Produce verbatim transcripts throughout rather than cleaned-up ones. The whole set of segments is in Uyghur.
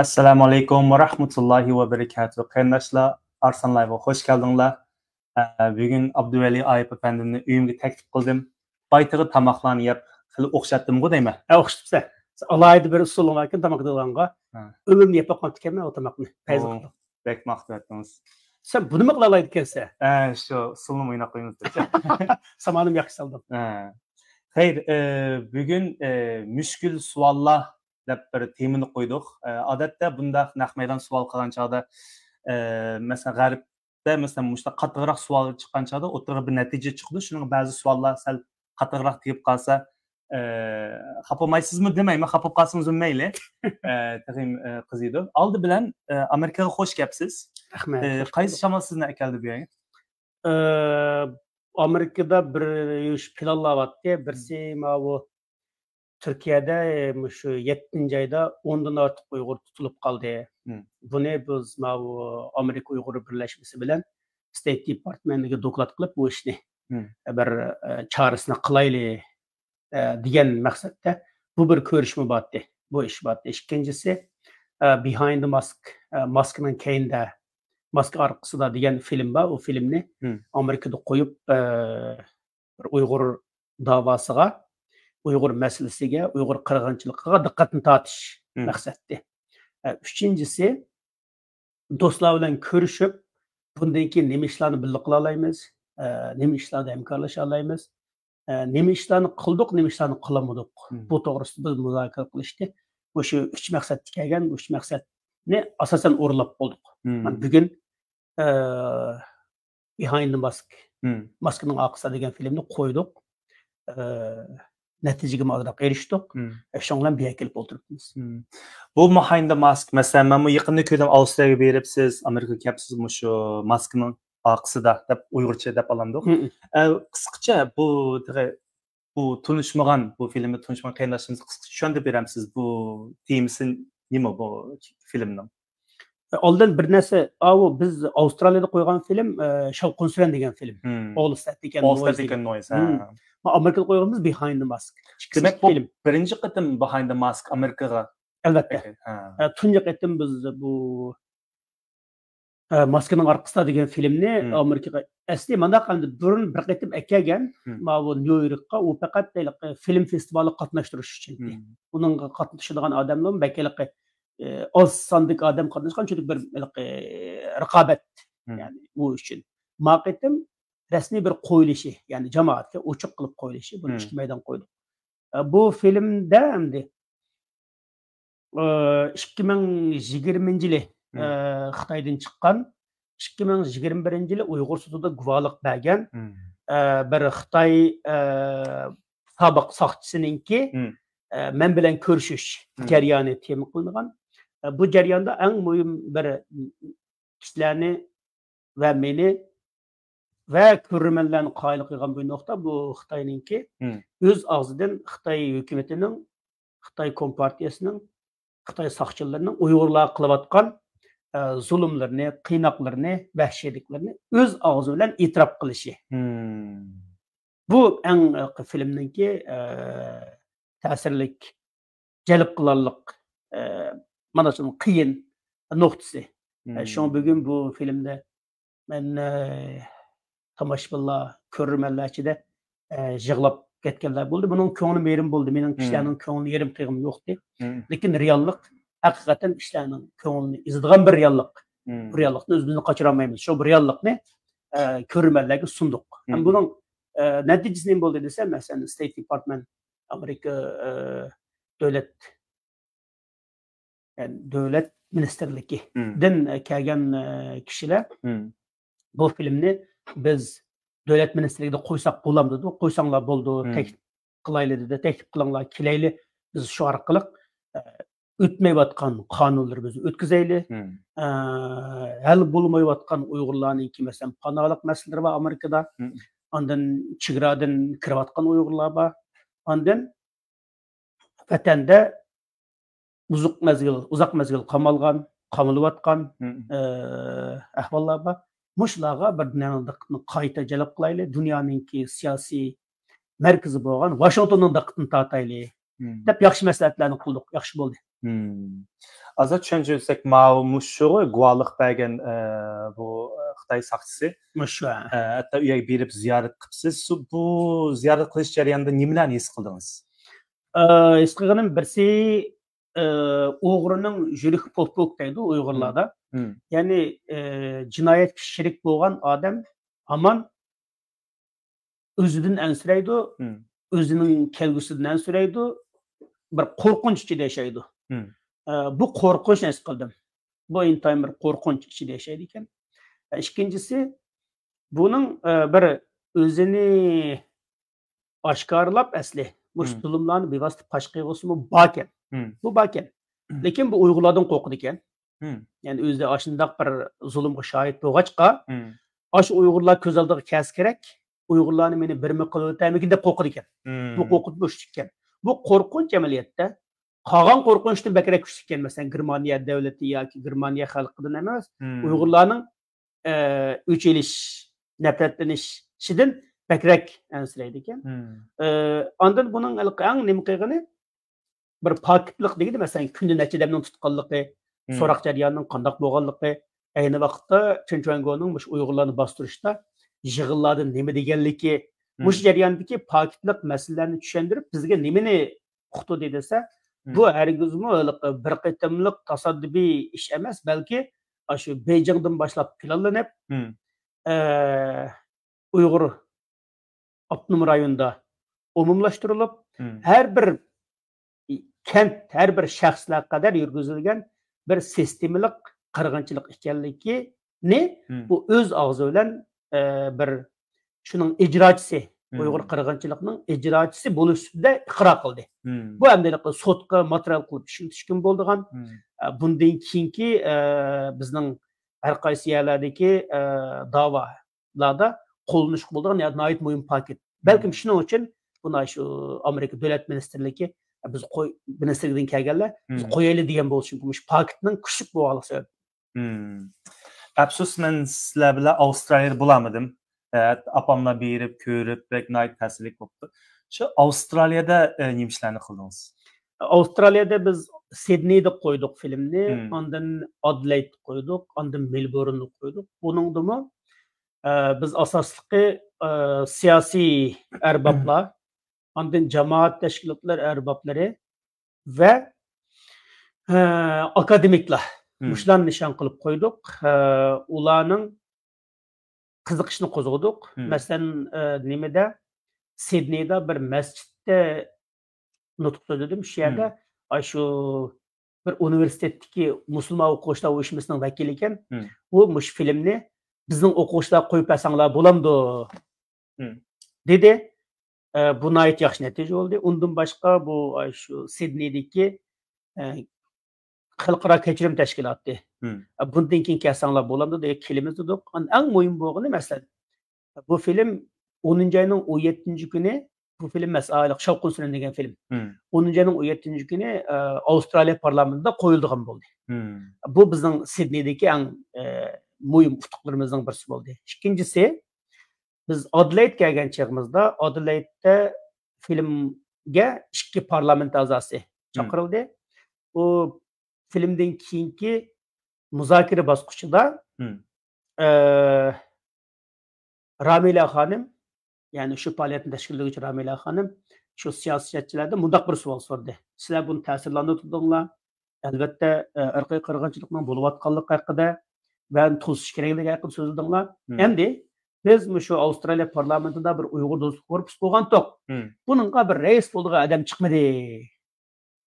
ئەسسالامۇ ئەلەيكۇم ۋە رەھمەتۇللاھى ۋە بەرىكاتۇھ. قېرىنداشلار، ئارسلان لايۋغا خوش كەلدىڭلار. ئە، بۈگۈن ئابدۇۋەلى ئايۇپ ئەپەندىمنى ئۆيۈمگە تەكلىپ قىلدىم. باي تېخى تاماقلارنى يەپ، خېلى ئوخشاتتىمغۇ دەيمەن. ھە، ئوخشىتىپسەن. سەن ئالاھىدە بىر ئۇسۇلۇڭ باركەن تاماق دەيدىغانغا. ھە. ئۆمرۈمنى يەپ باقماپتىكەنمەن ئۇ تاماقنى. پەيزى ئوو، قىلدىڭ. بەك ماختىۋەتتىڭىز. سەن بۇنىمۇ قىلالايدۇ ئىكەنسەن. ھە، شۇ ئۇسۇلنى ئويناپ قويىمىز دەپ. سامانىمۇ ياخشى سالدىم. ھە. خەير، ئە، بۈگۈن، ئە، مۈشكۈل سوئاللار دەپ بىر تېمىنى قويدۇق. ئە، ئادەتتە بۇنداق نەق مەيدان سوئال قىلغان چاغدا، ئە، مەسىلەن، غەربتە، مەسىلەن، مۇشۇنداق قاتتىقراق سوئال چىققان چاغدا ئوتتۇرىغا بىر نەتىجە چىقىدۇ. شۇنىڭغا بەزى سوئاللار سەل قاتتىقراق تېگىپ قالسا، ئە، خاپا بولمايسىزمۇ دېمەيمەن، خاپا بولۇپ قالسىڭىزمۇ مەيلى. ئە، تېخىمۇ، ئە، قىزىيدۇ. ئالدى بىلەن، ئە، ئامېرىكىغا خوش كەپسىز. رەھمەت. ئە، قايسى شامال سىزنى ئەكەلدى بۇ يەرگە؟ ئە، ئامېرىكىدا بىر يۈرۈش پىلانلاۋاتتى. بىرسى ماۋۇ تۈركىيەدە، ئە، مۇشۇ يەتتىنچى ئايدا ئوندىن ئارتۇق ئۇيغۇر تۇتۇلۇپ قالدى. مم. بۇنى بىز ماۋۇ ئامېرىكا ئۇيغۇر بىرلەشمىسى بىلەن ستېيت دېپارتمېنتىگە دوكلات قىلىپ، بۇ ئىشنى مم. بىر، ئە، چارىسىنى قىلايلى، ئە، دېگەن مەقسەتتە بۇ بىر كۆرۈشمە بارتتى. بۇ ئىش بارتتى. ئىككىنچىسى، ئە، بىھايند ماسك، ئە، ماسكىنىڭ كەينىدە، ماسكا ئارقىسىدا دېگەن فىلىم بار. ئۇ فىلىمنى مم. ئامېرىكىدا قويۇپ، ئە، بىر ئۇيغۇر داۋاسىغا، ئۇيغۇر مەسىلىسىگە، ئۇيغۇر قىرغىنچىلىقىغا دىققەتنى تارتىش مم. مەقسەتتى. ئە، ئۈچىنچىسى، دوستلار بىلەن كۆرۈشۈپ، بۇندىن كېيىن نېمە ئىشلارنى بىللە قىلالايمىز، ئە، نېمە ئىشلاردا ھەمكارلىشالايمىز، ئە، نېمە ئىشلارنى قىلدۇق، نېمە ئىشلارنى قىلالمىدۇق. مم. بۇ توغرىسىدا بىز مۇزاكىرە قىلىشتى. مۇشۇ ئۈچ مەقسەتكە كەلگەن، ئۈچ مەقسەتنى ئاساسەن ئورۇنلاپ بولدۇق. مم. مانا بۈگۈن، ئە، بىھايند ماسك، مم. ماسكىنىڭ ئارقىسىدا دېگەن فىلىمنى قويدۇق. ئە، نەتىجىگىمۇ ئازراق ئېرىشتۇق. مم. ئە، شۇنىڭ بىلەن بىر يەر كېلىپ ئولتۇرۇپتىمىز. مم. بۇ بىھايند ماسك، مەسىلەن، مەنمۇ يېقىندا كۆردۈم، ئاۋسترالىيەگە بېرىپسىز، ئامېرىكىغا كەپسىز، مۇشۇ ماسكىنىڭ ئارقىسىدا دەپ ئۇيغۇرچە دەپ ئالامدۇق. مم. ئە، قىسقىچە بۇ تېخى بۇ تونۇشمىغان، بۇ فىلىمنى تونۇشمىغان قېرىنداشلىرىمىزغا قىسقىچە چۈشەندۈرۈپ بېرەمسىز، بۇ تېمىسى نېمە بۇ فىلىمنىڭ؟ ئالدىن بىر نەرسە، ئاۋۇ بىز ئاۋسترالىيەدە قويغان فىلىم، ئە، شاۋقۇن سۈرەن دېگەن فىلىم. مم. All That You Can All That Noise You دېگەن. Can Noise، ھە. مم. ئامېرىكىدا قويغىنىمىز Behind the Mask. ئىككىسى دېمەك، بۇ فىلىم. بىرىنچى قېتىم Behind the Mask ئامېرىكىغا. ئەلۋەتتە. ھە. ئە، تۇنجى قېتىم بىز بۇ، ئە، ماسكىنىڭ ئارقىسىدا دېگەن فىلىمنى مم. ئامېرىكىغا، ئەسلى مانداق ئەمدى بۇرۇن بىر قېتىم ئەكەلگەن، مم. ماۋۇ نيۇ يوركقا، ئۇ پەقەت ھېلىقى فىلىم فېستىۋالىغا قاتناشتۇرۇش ئۈچۈن. مم. ئۇنىڭغا قاتنىشىدىغان ئادەملەرمۇ بەك ھېلىقى، ئە، ئاز ساندىكى ئادەم قاتناشقان، چۈنكى بىر ھېلىقى رىقابەت، مم. يەنى ئۇ ئۈچۈن. ما قېتىم رەسمىي بىر قويۇلۇشى، يەنى جامائەتكە ئوچۇق قىلىپ قويۇلۇشى، بۇنى مم. ئىككى مەيدان قويدۇق. ئە، بۇ فىلىمدە ئەمدى، ئە، ئىككى مىڭ يىگىرمىنچى يىلى، مم. ئە، خىتايدىن چىققان، ئىككى مىڭ يىگىرمە بىرىنچى يىلى ئۇيغۇر سوتىدا گۇۋاھلىق بەرگەن، مم. ئە، بىر خىتاي، ئە، سابىق ساقچىسىنىڭكى، مم. ئە، مەن بىلەن كۆرۈشۈش مم. جەريانى تېما قىلىنغان. ئە، بۇ جەرياندا ئەڭ مۇھىم بىر كىشىلەرنى ۋە مېنى ۋە كۆرۈرمەنلەرنى قايىل قىلغان بىر نۇقتا، بۇ خىتاينىڭكى مم. ئۆز ئاغزىدىن خىتاي ھۆكۈمىتىنىڭ، خىتاي كومپارتىيەسىنىڭ، خىتاي ساقچىلىرىنىڭ ئۇيغۇرلارغا قىلىۋاتقان، ئە، زۇلۇملىرىنى، قىيناقلىرىنى، ۋەھشىيلىكلىرىنى ئۆز ئاغزى بىلەن ئېتىراپ قىلىشى. مم. بۇ ئەڭ، ئە، فىلىمنىڭكى، ئە، تەسىرلىك، جەلپ قىلارلىق، ئە، مانا شۇنىڭ قىيىن نۇقتىسى. ئە، مم. شۇڭا بۈگۈن بۇ فىلىمدە مەن، ئە، تاماشىبىنلار، كۆرۈرمەنلەر ئىچىدە، ئە، يىغلاپ كەتكەنلەر بولدى. بۇنىڭ كۆڭلۈم يېرىم بولدى. مېنىڭ مم. كىشىلەرنىڭ كۆڭلىنى يېرىم قىلغۇم يوقتى. مم. لېكىن رېئاللىق، ھەقىقەتەن كىشىلەرنىڭ كۆڭلىنى ئېزىدىغان بىر رېئاللىق. مم. بۇ رېئاللىقتىن ئۆزىمىزنى قاچۇرالمايمىز. شۇ بىر رېئاللىقنى، ئە، كۆرۈرمەنلەرگە سۇندۇق. ھەم مم. بۇنىڭ، ئە، نەتىجىسى نېمە بولدى دېسە، مەسىلەن، ستېيت دېپارتمېنت، ئامېرىكا، ئە، دۆلەت، يەنى دۆلەت مىنىستىرلىكىدىن مم. كەلگەن، ئە، كىشىلەر مم. بۇ فىلىمنى بىز دۆلەت مىنىستىرلىكىدە قويساق بولامدۇ دېدى. قويساڭلار بولىدۇ، مم. تەكلىپ قىلايلى دېدى. تەكلىپ قىلىڭلار، كېلەيلى. بىز شۇ ئارقىلىق، ئە، ئۆتمەيۋاتقان قانۇنلىرىمىزنى ئۆتكۈزەيلى. مم. ئە، ھەل بولمايۋاتقان ئۇيغۇرلارنىڭكى، مەسىلەن، پاناھلىق مەسىلىلىرى بار ئامېرىكىدا. مم. ئاندىن چېگرادىن كىرىۋاتقان ئۇيغۇرلار بار. ئاندىن ۋەتەندە ئۇزاق مەزگىل، ئۇزاق مەزگىل قامالغان، قامىلىۋاتقان، مم. ئە، ئەھۋاللار بار. مۇشۇلارغا بىر دۇنيانىڭ دىققىتىنى قايتا جەلپ قىلايلى، دۇنيانىڭكى سىياسىي مەركىزى بولغان ۋاشىنگتوننىڭ دىققىتىنى تارتايلى، مم. دەپ ياخشى مەسلىھەتلەرنى قىلدۇق، ياخشى بولدى. مم. ئازراق چۈشەنچە بەرسەك، ماۋۇ مۇشۇغۇ گۇۋاھلىق بەرگەن، ئە، بۇ، ئە، خىتاي ساقچىسى. مۇشۇ. ئە، ھەتتا ئۇ يەرگە بېرىپ زىيارەت قىپسىز. سۇ-، بۇ زىيارەت قىلىش جەريانىدا نېمىلەرنى ھېس قىلدىڭىز؟ ئە، ھېس قىلغىنىم بىرسى، ئە، ئوغرىنىڭ يۈرىكى پوك-پوك دەيدۇ ئۇيغۇرلاردا. مم. يەنى، ئە، جىنايەتكە شېرىك بولغان ئادەم ھامان ئۆزىدىن ئەنسىرەيدۇ، مم. ئۆزىنىڭ كەلگۈسىدىن ئەنسىرەيدۇ، بىر قورقۇنچ ئىچىدە ياشايدۇ. مم. ئە، بۇ قورقۇنچنى ھېس قىلدىم. بۇ ئىنتايىن بىر قورقۇنچ ئىچىدە ياشايدىكەن. ئە، ئىككىنچىسى، بۇنىڭ، ئە، بىر ئۆزىنى ئاشكارىلاپ ئەسلى مۇشۇ مم. زۇلۇملارنى بىۋاسىتە پاش قىلغۇسىمۇ باركەن. مم. بۇ باركەن. لېكىن بۇ ئۇيغۇرلاردىن قورقىدىكەن. مم. يەنى ئۆزى ئاشۇنداق بىر زۇلۇمغا شاھىت بولغاچقا، مم. ئاشۇ ئۇيغۇرلار كۆز ئالدىغا كەلسە كېرەك، ئۇيغۇرلارنى مېنى بىرمە قىلىۋېتەرمىكىن دەپ قورقىدىكەن. مم. بۇ قورقۇنچ مۇشۇ ئىكەن. بۇ قورقۇنچ ئەمەلىيەتتە قالغان قورقۇنچتىن بەكرەك كۈچلۈككەن. مەسىلەن، گېرمانىيە دۆلىتى ياكى گېرمانىيە خەلقىدىن ئەمەس، مم. ئۇيغۇرلارنىڭ، ئە، ئۆچ ئېلىشىش، نەپرەتلىنىشىدىن بەكرەك ئەنسىرەيدىكەن. مم. ئە، ئاندىن بۇنىڭ ھېلىقى ئەڭ نېمە قىلغىنى، بىر پاكىتلىق دېگىنى، مەسىلەن، كۈندە نەچچە ئادەمنىڭ تۇتقانلىقى، مم. سوراق جەريانىنىڭ قانداق بولغانلىقى، ئەينى ۋاقىتتا چېن چۈەنگونىڭ مۇشۇ ئۇيغۇرلارنى باستۇرۇشتا يىغىنلاردا نېمە دېگەنلىكى، مم. مۇشۇ جەرياندىكى پاكىتلىق مەسىلىلەرنى چۈشەندۈرۈپ، بىزگە نېمىنى ئۇقتۇردى دېسە، مم. بۇ ھەرگىزمۇ ھېلىقى بىر قېتىملىق تاسادىپىي ئىش ئەمەس، بەلكى ئاشۇ بېيجىڭدىن باشلاپ پىلانلىنىپ، مم. ئە، ئۇيغۇر ئاپتونوم رايونىدا ئومۇملاشتۇرۇلۇپ، مم. ھەر بىر كەنت، ھەر بىر شەخسلەرگە قەدەر يۈرگۈزۈلگەن بىر سىستېمىلىق قىرغىنچىلىق ئىكەنلىكىنى مم. بۇ ئۆز ئاغزى بىلەن، ئە، بىر شۇنىڭ ئىجراچىسى، مم. ئۇيغۇر قىرغىنچىلىقنىڭ ئىجراچىسى بولۇش سۈپىتىدە ئىقرار قىلدى. مم. بۇ ئەمدى سوتقا ماتېرىيال قىلىپ ئىشلىتىشكىمۇ بولىدىغان، مم. ئە، بۇندىن كېيىنكى، ئە، بىزنىڭ ھەر قايسى يەرلەردىكى، ئە، داۋالاردا قوللىنىشقا بولىدىغان ناھايىتى مۇھىم پاكىت. بەلكىم مم. شۇنىڭ ئۈچۈن بۇنى شۇ ئامېرىكا دۆلەت مىنىستىرلىكى، بىز قوي-، مىنىستىرلىكىدىن كەلگەنلەر، بىز مم. قويايلى دېگەن بولۇشى مۇمكىن. مۇشۇ پاكىتنىڭ كۈچلۈك بولغانلىقى سەۋەب. مم. ئەپسۇس، مەن سىلەر بىلەن ئاۋسترالىيەدە بولالمىدىم. ئە، ئاپاملار بېرىپ، كۆرۈپ، بەك ناھايىتى تەسىرلىك بوپتۇ. شۇ ئاۋسترالىيەدە، ئە، نېمە ئىشلارنى قىلدىڭىز؟ ئاۋسترالىيەدە بىز سىدنېيدا قويدۇق فىلىمنى، مم. ئاندىن ئادېلېيدتا قويدۇق، ئاندىن مېلبورندا قويدۇق. بۇنىڭدىمۇ، ئە، بىز ئاساسلىقى، ئە، سىياسىي ئەربابلار، ئاندىن جامائەت تەشكىلاتلار ئەربابلىرى ۋە، ئە، ئاكادېمىكلار. مم. مۇشۇلارنى نىشان قىلىپ قويدۇق. ئە، ئۇلارنىڭ قىزىقىشىنى قوزغىدۇق. مم. مەسىلەن، ئە، نېمىدە، سىدنېيدا بىر مەسچىتتە نۇتۇق سۆزلىدىم. شۇ يەردە، مم. ئاشۇ بىر ئۇنىۋېرسىتېتتىكى مۇسۇلمان ئوقۇغۇچىلار ئۇيۇشمىسىنىڭ ۋەكىلى ئىكەن. مم. ئۇ مۇشۇ فىلىمنى بىزنىڭ ئوقۇغۇچىلارغا قويۇپ بەرسەڭلار بولامدۇ؟ مم. دېدى. ئە، بۇ ناھايىتى ياخشى نەتىجە بولدى. ئۇندىن باشقا بۇ، ئاشۇ سىدنېيدىكى، ئە، خەلقئارا كەچۈرۈم تەشكىلاتى. مم. ئە، بۇندىن كېيىن كەلسەڭلار بولامدۇ دېگەن، كېلىمىز دېدۇق. ئەڭ مۇھىم بولغىنى، مەسىلەن، بۇ فىلىم ئونىنچى ئاينىڭ ئون يەتتىنچى كۈنى، بۇ فىلىم مەس-، ئايلىق شاۋقۇن سۈرەن دېگەن فىلىم. مم. ئونىنچى ئاينىڭ ئون يەتتىنچى كۈنى، ئە، ئاۋسترالىيە پارلامېنتىدا قويۇلىدىغان بولدى. مم. بۇ بىزنىڭ سىدنېيدىكى ئەڭ، ئە، مۇھىم ئۇتۇقلىرىمىزنىڭ بىرسى بولدى. ئىككىنچىسى، بىز ئادېلېيد كەلگەن چېغىمىزدا، ئادېلېيدتا فىلىمگە ئىككى پارلامېنت ئەزاسى مم. چاقىرىلدى. ئۇ فىلىمدىن كېيىنكى مۇزاكىرە باسقۇچىدا، مم. ئە، رامىلە خانىم، يەنى شۇ پائالىيەتنى تەشكىللىگۈچى رامىلە خانىم شۇ سىياسەتچىلەردىن مۇنداق بىر سوئال سورىدى. سىلەر بۇنى تەسىرلەندۈرۈپ تۇردۇڭلار. ئەلۋەتتە، ئە، ئىرقىي قىرغىنچىلىقنىڭ بولۇۋاتقانلىقى ھەققىدە ۋە توسۇش كېرەكلىكى ھەققىدە سۆزلىدىڭلار. مم. ئەمدى بىز مۇشۇ ئاۋسترالىيە پارلامېنتىدا بىر ئۇيغۇر دوستلۇق گۇرۇپپىسى بولغانتۇق. مم. بۇنىڭغا بىر رەئىس بولىدىغان ئادەم چىقمىدى.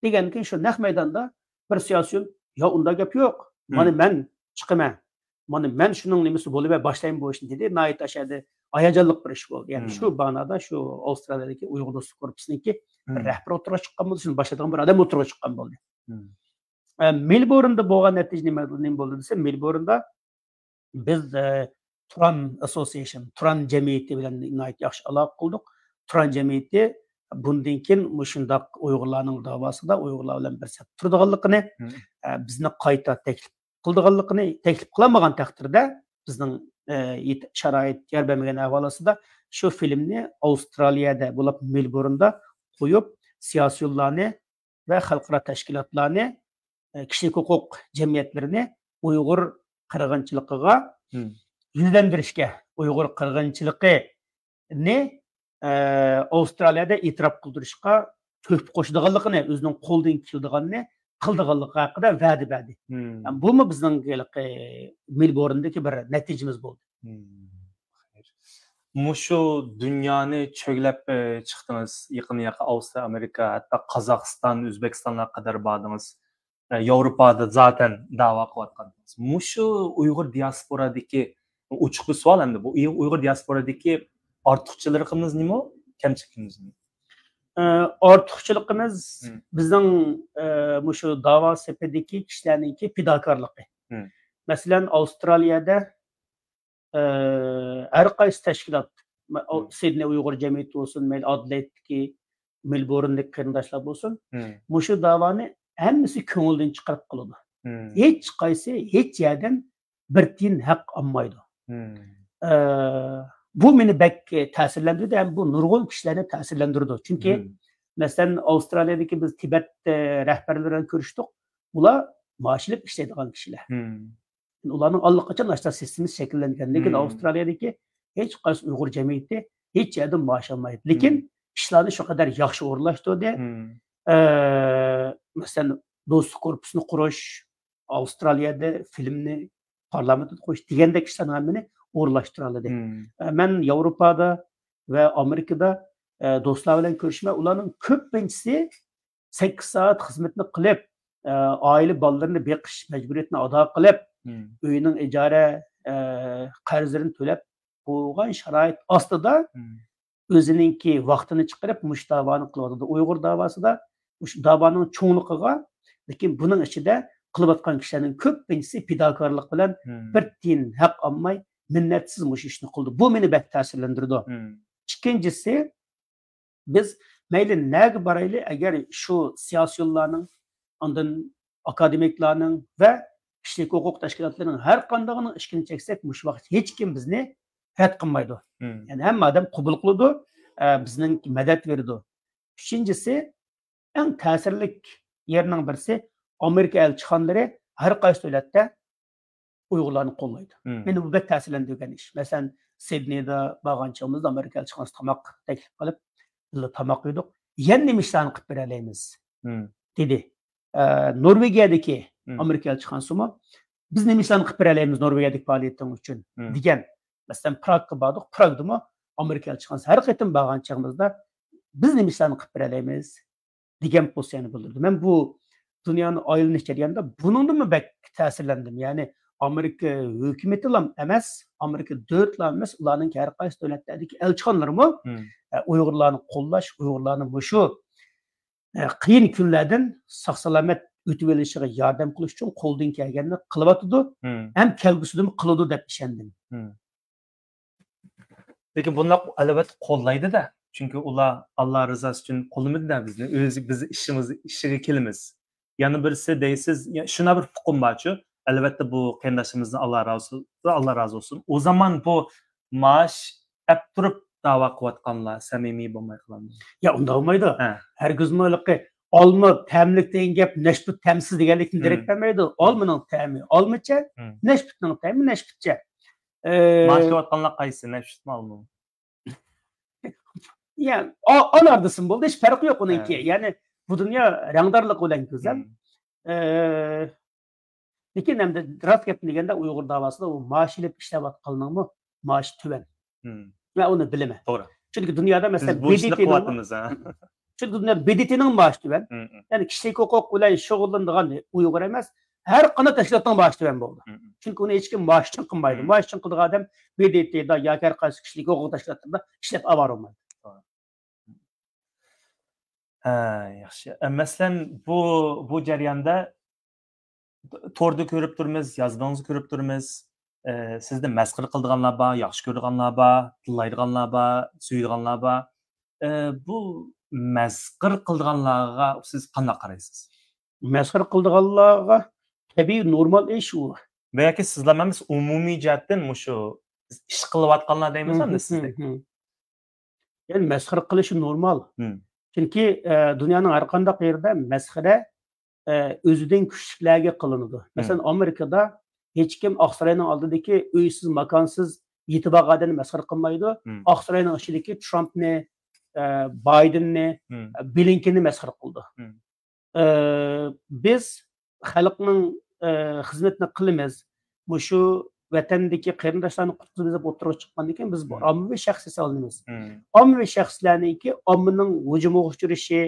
دېگەندىن كېيىن شۇ نەق مەيداندا بىر سىياسىيون، يا ئۇنداق گەپ يوق، مانا مم. مەن چىقىمەن، مانا مەن شۇنىڭ نېمىسى بولۇپ باشلايمەن بۇ ئىشنى دېدى. ناھايىتى ئاشۇ يەردە ھاياجانلىق بىر ئىش بولدى. يەنى مم. شۇ مانادا شۇ ئاۋسترالىيەدىكى ئۇيغۇر دوستلۇق گۇرۇپپىسىنىڭكى بىر مم. رەھبىرى ئوتتۇرىغا چىققان بولدى، شۇنى باشلايدىغان بىر ئادەم ئوتتۇرىغا چىققان بولدى. مم. ئە، مېلبورندا بولغان نەتىجە نېمە، نېمە بولدى دېسە، مېلبورندا بىز، ئە، تۇران ئاسوسىيېشن، تۇران جەمئىيىتى بىلەن ناھايىتى ياخشى ئالاقە قىلدۇق. تۇران جەمئىيىتى بۇندىن كېيىن مۇشۇنداق ئۇيغۇرلارنىڭ داۋاسىدا ئۇيغۇرلار بىلەن بىر سەپتە تۇرىدىغانلىقىنى، مم. ئە، بىزنى قايتا تەكلىپ قىلىدىغانلىقىنى، تەكلىپ قىلالمىغان تەقدىردە بىزنىڭ، ئە، يېت-، شارائىت يار بەرمىگەن ئەھۋال ئاستىدا شۇ فىلىمنى ئاۋسترالىيەدە بولۇپ مېلبورندا قويۇپ، سىياسىيونلارنى ۋە خەلقئارا تەشكىلاتلارنى، ئە، كىشىلىك ھوقۇق جەمئىيەتلىرىنى ئۇيغۇر قىرغىنچىلىقىغا يۈزلەندۈرۈشكە، ئۇيغۇر قىرغىنچىلىقىنى، ئە، ئاۋسترالىيەدە ئېتىراپ قىلدۇرۇشقا تۆھپە قوشىدىغانلىقىنى، ئۆزىنىڭ قولىدىن كېلىدىغاننى قىلىدىغانلىقى ھەققىدە ۋەدە بەردى. يەنى بۇمۇ بىزنىڭ ھېلىقى مېلبورندىكى بىر نەتىجىمىز بولدى. مۇشۇ دۇنيانى چۆگلەپ، ئە، چىقتىڭىز. يېقىن ياقا ئاۋسترالىيە، ئامېرىكا، ھەتتا قازاقىستان، ئۆزبېكىستانلارغا قەدەر باردىڭىز. ئە، ياۋروپادا زاتەن داۋا قىلىۋاتقانىدىڭىز. مۇشۇ ئۇيغۇر دىياسپورادىكى، ئوچۇق بىر سوئال ئەمدى بۇ، ئۇيغۇر دىياسپورادىكى ئارتۇقچىلىقىمىز نېمە، كەمچىلىكىمىز نېمە؟ ئە، ئارتۇقچىلىقىمىز بىزنىڭ، ئە، مۇشۇ داۋا سېپىدىكى كىشىلەرنىڭكى پىداكارلىقى. مەسىلەن، ئاۋسترالىيەدە، ئە، ھەر قايسى تەشكىلات، مە-، ئو-، سىدنېي ئۇيغۇر جەمئىيىتى بولسۇن، مەيلى ئادېلېيدتىكى، مېلبورندىكى قېرىنداشلار بولسۇن، مۇشۇ داۋانى ھەممىسى كۆڭلىدىن چىقىرىپ قىلىدۇ. ھېچ قايسى، ھېچ يەردىن بىر تىيىن ھەق ئالمايدۇ. ئە، بۇ مېنى بەك تەسىرلەندۈردى ھەم بۇ نۇرغۇن كىشىلەرنى تەسىرلەندۈرىدۇ. چۈنكى، مەسىلەن، ئاۋسترالىيەدىكى بىز تىبەت، ئە، رەھبەرلىرى بىلەن كۆرۈشتۇق. ئۇلار مائاش ئېلىپ ئىشلەيدىغان كىشىلەر. ئۇلارنىڭ ئاللىقاچان ئاشۇنداق سىستېمىسى شەكىللەنگەن. لېكىن ئاۋسترالىيەدىكى ھېچ قايسى ئۇيغۇر جەمئىيىتى ھېچ يەردىن مائاش ئالمايدۇ. لېكىن ئىشلارنى شۇ قەدەر ياخشى ئورۇنلاشتۇردى. ئە، مەسىلەن، دوستلۇق گۇرۇپپىسىنى قۇرۇش، ئاۋسترالىيەدە فىلىمنى پارلامېنتتا قويۇش دېگەندەك ئىشلارنىڭ ھەممىنى ئورۇنلاشتۇرالايدۇ. ئە، مەن ياۋروپادا ۋە ئامېرىكىدا، ئە، دوستلار بىلەن كۆرۈشمە، ئۇلارنىڭ كۆپىنچىسى سەككىز سائەت خىزمەتنى قىلىپ، ئە، ئائىلە بالىلىرىنى بېقىش مەجبۇرىيىتىنى ئادا قىلىپ، ئۆينىڭ ئىجارە، ئە، قەرزلىرىنى تۆلەپ بولغان شارائىت ئاستىدا ئۆزىنىڭكى ۋاقتىنى چىقىرىپ مۇشۇ داۋانى قىلىۋاتىدۇ. ئۇيغۇر داۋاسىدا مۇشۇ داۋانىڭ چوڭلۇقىغا، لېكىن بۇنىڭ ئىچىدە قىلىۋاتقان كىشىلەرنىڭ كۆپىنچىسى پىداكارلىق بىلەن بىر تىيىن ھەق ئالماي، مىننەتسىز مۇشۇ ئىشنى قىلىدۇ. بۇ مېنى بەك تەسىرلەندۈرىدۇ. ئىككىنچىسى، بىز مەيلى نەگە بارايلى، ئەگەر شۇ سىياسىيونلارنىڭ، ئاندىن ئاكادېمىكلارنىڭ ۋە كىشىلىك ھوقۇق تەشكىلاتلىرىنىڭ ھەر قاندىقىنىڭ ئىشىكىنى چەكسەك، مۇشۇ ۋاقىت ھېچكىم بىزنى رەت قىلمايدۇ. يەنى ھەممە ئادەم قوبۇل قىلىدۇ، ئە، بىزنىڭ مەدەت بېرىدۇ. ئۈچىنچىسى، ئەڭ تەسىرلىك يېرىنىڭ بىرسى، ئامېرىكا ئەلچىخانىلىرى ھەر قايسى دۆلەتتە ئۇيغۇرلارنى قوللايدۇ. مېنى بۇ بەك تەسىرلەندۈرگەن ئىش. مەسىلەن، سىدنېيدا بارغان چېغىمىزدا ئامېرىكا ئەلچىخانىسى تاماق تەكلىپ قىلىپ، بىللە تاماق يېدۇق. يەنە نېمە ئىشلارنى قىلىپ بېرەلەيمىز؟ دېدى. ئە، نورۋېگىيەدىكى ئامېرىكا ئەلچىخانىسىمۇ، بىز نېمە ئىشلارنى قىلىپ بېرەلەيمىز نورۋېگىيەدىكى پائالىيىتىڭ ئۈچۈن؟ دېگەن. مەسىلەن، پراگقا باردۇق. پراگدىمۇ ئامېرىكا ئەلچىخانىسى ھەر قېتىم بارغان چېغىمىزدا، بىز نېمە ئىشلارنى قىلىپ بېرەلەيمىز؟ دېگەن پوزىتسىيەنى بىلدۈردى. مەن بۇ دۇنيانى ئايلىنىش جەريانىدا بۇنىڭدىنمۇ بەك تەسىرلەندىم. يەنى ئامېرىكا ھۆكۈمىتىلا ئەمەس، ئامېرىكا دۆلىتىلا ئەمەس، ئۇلارنىڭكى ھەر قايسى دۆلەتلەردىكى ئەلچىخانىلىرىمۇ، ئە، ئۇيغۇرلارنى قوللاش، ئۇيغۇرلارنى مۇشۇ، ئە، قىيىن كۈنلەردىن ساق-سالامەت ئۆتۈۋېلىشىغا ياردەم قىلىش ئۈچۈن قولىدىن كەلگەننى قىلىۋاتىدۇ ھەم كەلگۈسىدىمۇ قىلىدۇ دەپ ئىشەندىم. لېكىن بۇنداق ئەلۋەتتە قوللايدۇ-دە. چۈنكى ئۇلار ئاللا رىزاسى ئۈچۈن قوللىمىدى-دە بىزنى. ئۆزى بىز ئىشىمىز، ئىشىغا كېلىمىز. يەنە بىرسى دەيسىز، يا، شۇنداق بىر ئۇقۇم بارچۇ. ئەلۋەتتە بۇ قېرىنداشىمىزدىن ئاللا رازى، ئاللا رازى بولسۇن. ئۇ زامان بۇ مائاش ئەپ تۇرۇپ داۋا قىلىۋاتقانلار سەمىمىي بولماي قالامدۇ؟ يا، ئۇنداق بولمايدۇ. ھە. ھەرگىزمۇ ھېلىقى ئالما تەملىك دېگەن گەپ نەشپۈت تەمسىز دېگەنلىكتىن دېرەك بەرمەيدۇ. ئالمىنىڭ تەمى ئالمىچە، نەشپۈتنىڭ تەمى نەشپۈتچە. ئە، مائاش ئېلىۋاتقانلار قايسى؟ نەشپۈتمۇ، ئالمىمۇ؟ يا، ئا-، ئالاردىسىمۇ بولدى، ھېچ پەرقى يوق ئۇنىڭكى. ھە. يەنى بۇ دۇنيا رەڭدارلىقى بىلەن گۈزەل. ئە، لېكىن ئەمدى راست گەپنى دېگەندە، ئۇيغۇر داۋاسىدا ئۇ مائاش ئېلىپ ئىشلەۋاتقانلارنىڭمۇ مائاشى تۆۋەن. مەن ئۇنى بىلىمەن. توغرا. چۈنكى دۇنيادا، مەسىلەن، بىز بۇ ئىشنى بىدىتىنىڭ، قىلىۋاتىمىز، ھە. چۈنكى دۇنيادا بىدىتىنىڭ مائاشى تۆۋەن. يەنى كىشىلىك ھوقۇق بىلەن شۇغۇللىنىدىغان ئۇيغۇر ئەمەس، ھەر قانداق تەشكىلاتنىڭ مائاشى تۆۋەن بولىدۇ. چۈنكى ئۇنى ھېچكىم مائاش ئۈچۈن قىلمايدۇ. مائاش ئۈچۈن قىلىدىغان ئادەم بىدىتىدا ياكى ھەر قايسى كىشىلىك ھوقۇق تەشكىلاتلىرىدا ئىشلەپ ئاۋارە بولمايدۇ. ھە، ياخشى. ئە، مەسىلەن، بۇ، بۇ جەرياندا توردا كۆرۈپ تۇرىمىز، يازمىڭىزدا كۆرۈپ تۇرىمىز. ئە، سىزنى مەسخىرە قىلىدىغانلار بار، ياخشى كۆرىدىغانلار بار، تىللايدىغانلار بار، سۆيىدىغانلار بار. ئە، بۇ مەسخىرە قىلىدىغانلارغا سىز قانداق قارايسىز؟ مەسخىرە قىلىدىغانلارغا تەبىئىي، نورمال ئىش ئۇ. ۋە ياكى سىزلا ئەمەس، ئومۇمىي جەھەتتىن مۇشۇ ئىش قىلىۋاتقانلار دەيمىز ئەمدى سىزدەك. يەنى مەسخىرە قىلىشى نورمال. چۈنكى، ئە، دۇنيانىڭ ھەر قانداق يېرىدە مەسخىرە ئە، ئۆزىدىن كۈچلۈكلەرگە قىلىنىدۇ. مەسىلەن، ئامېرىكىدا ھېچكىم ئاقساراينىڭ ئالدىدىكى ئۆيسىز، ماكانسىز، يېتىم بارغان ئادەمنى مەسخىرە قىلمايدۇ. ئاقساراينىڭ ئىچىدىكى ترامپنى، ئە، بايدېننى، بلىنكېننى مەسخىرە قىلىدۇ. ئە، بىز خەلقنىڭ، ئە، خىزمىتىنى قىلىمىز. مۇشۇ ۋەتەندىكى قېرىنداشلارنى قۇتقۇزىمىز دەپ ئوتتۇرىغا چىققاندىن كېيىن، بىز بۇ ئاممىۋى شەخس ھېسابلىنىمىز. ئاممىۋى شەخسلەرنىڭكى ئاممىنىڭ ھۇجۇمىغا ئۇچرىشى،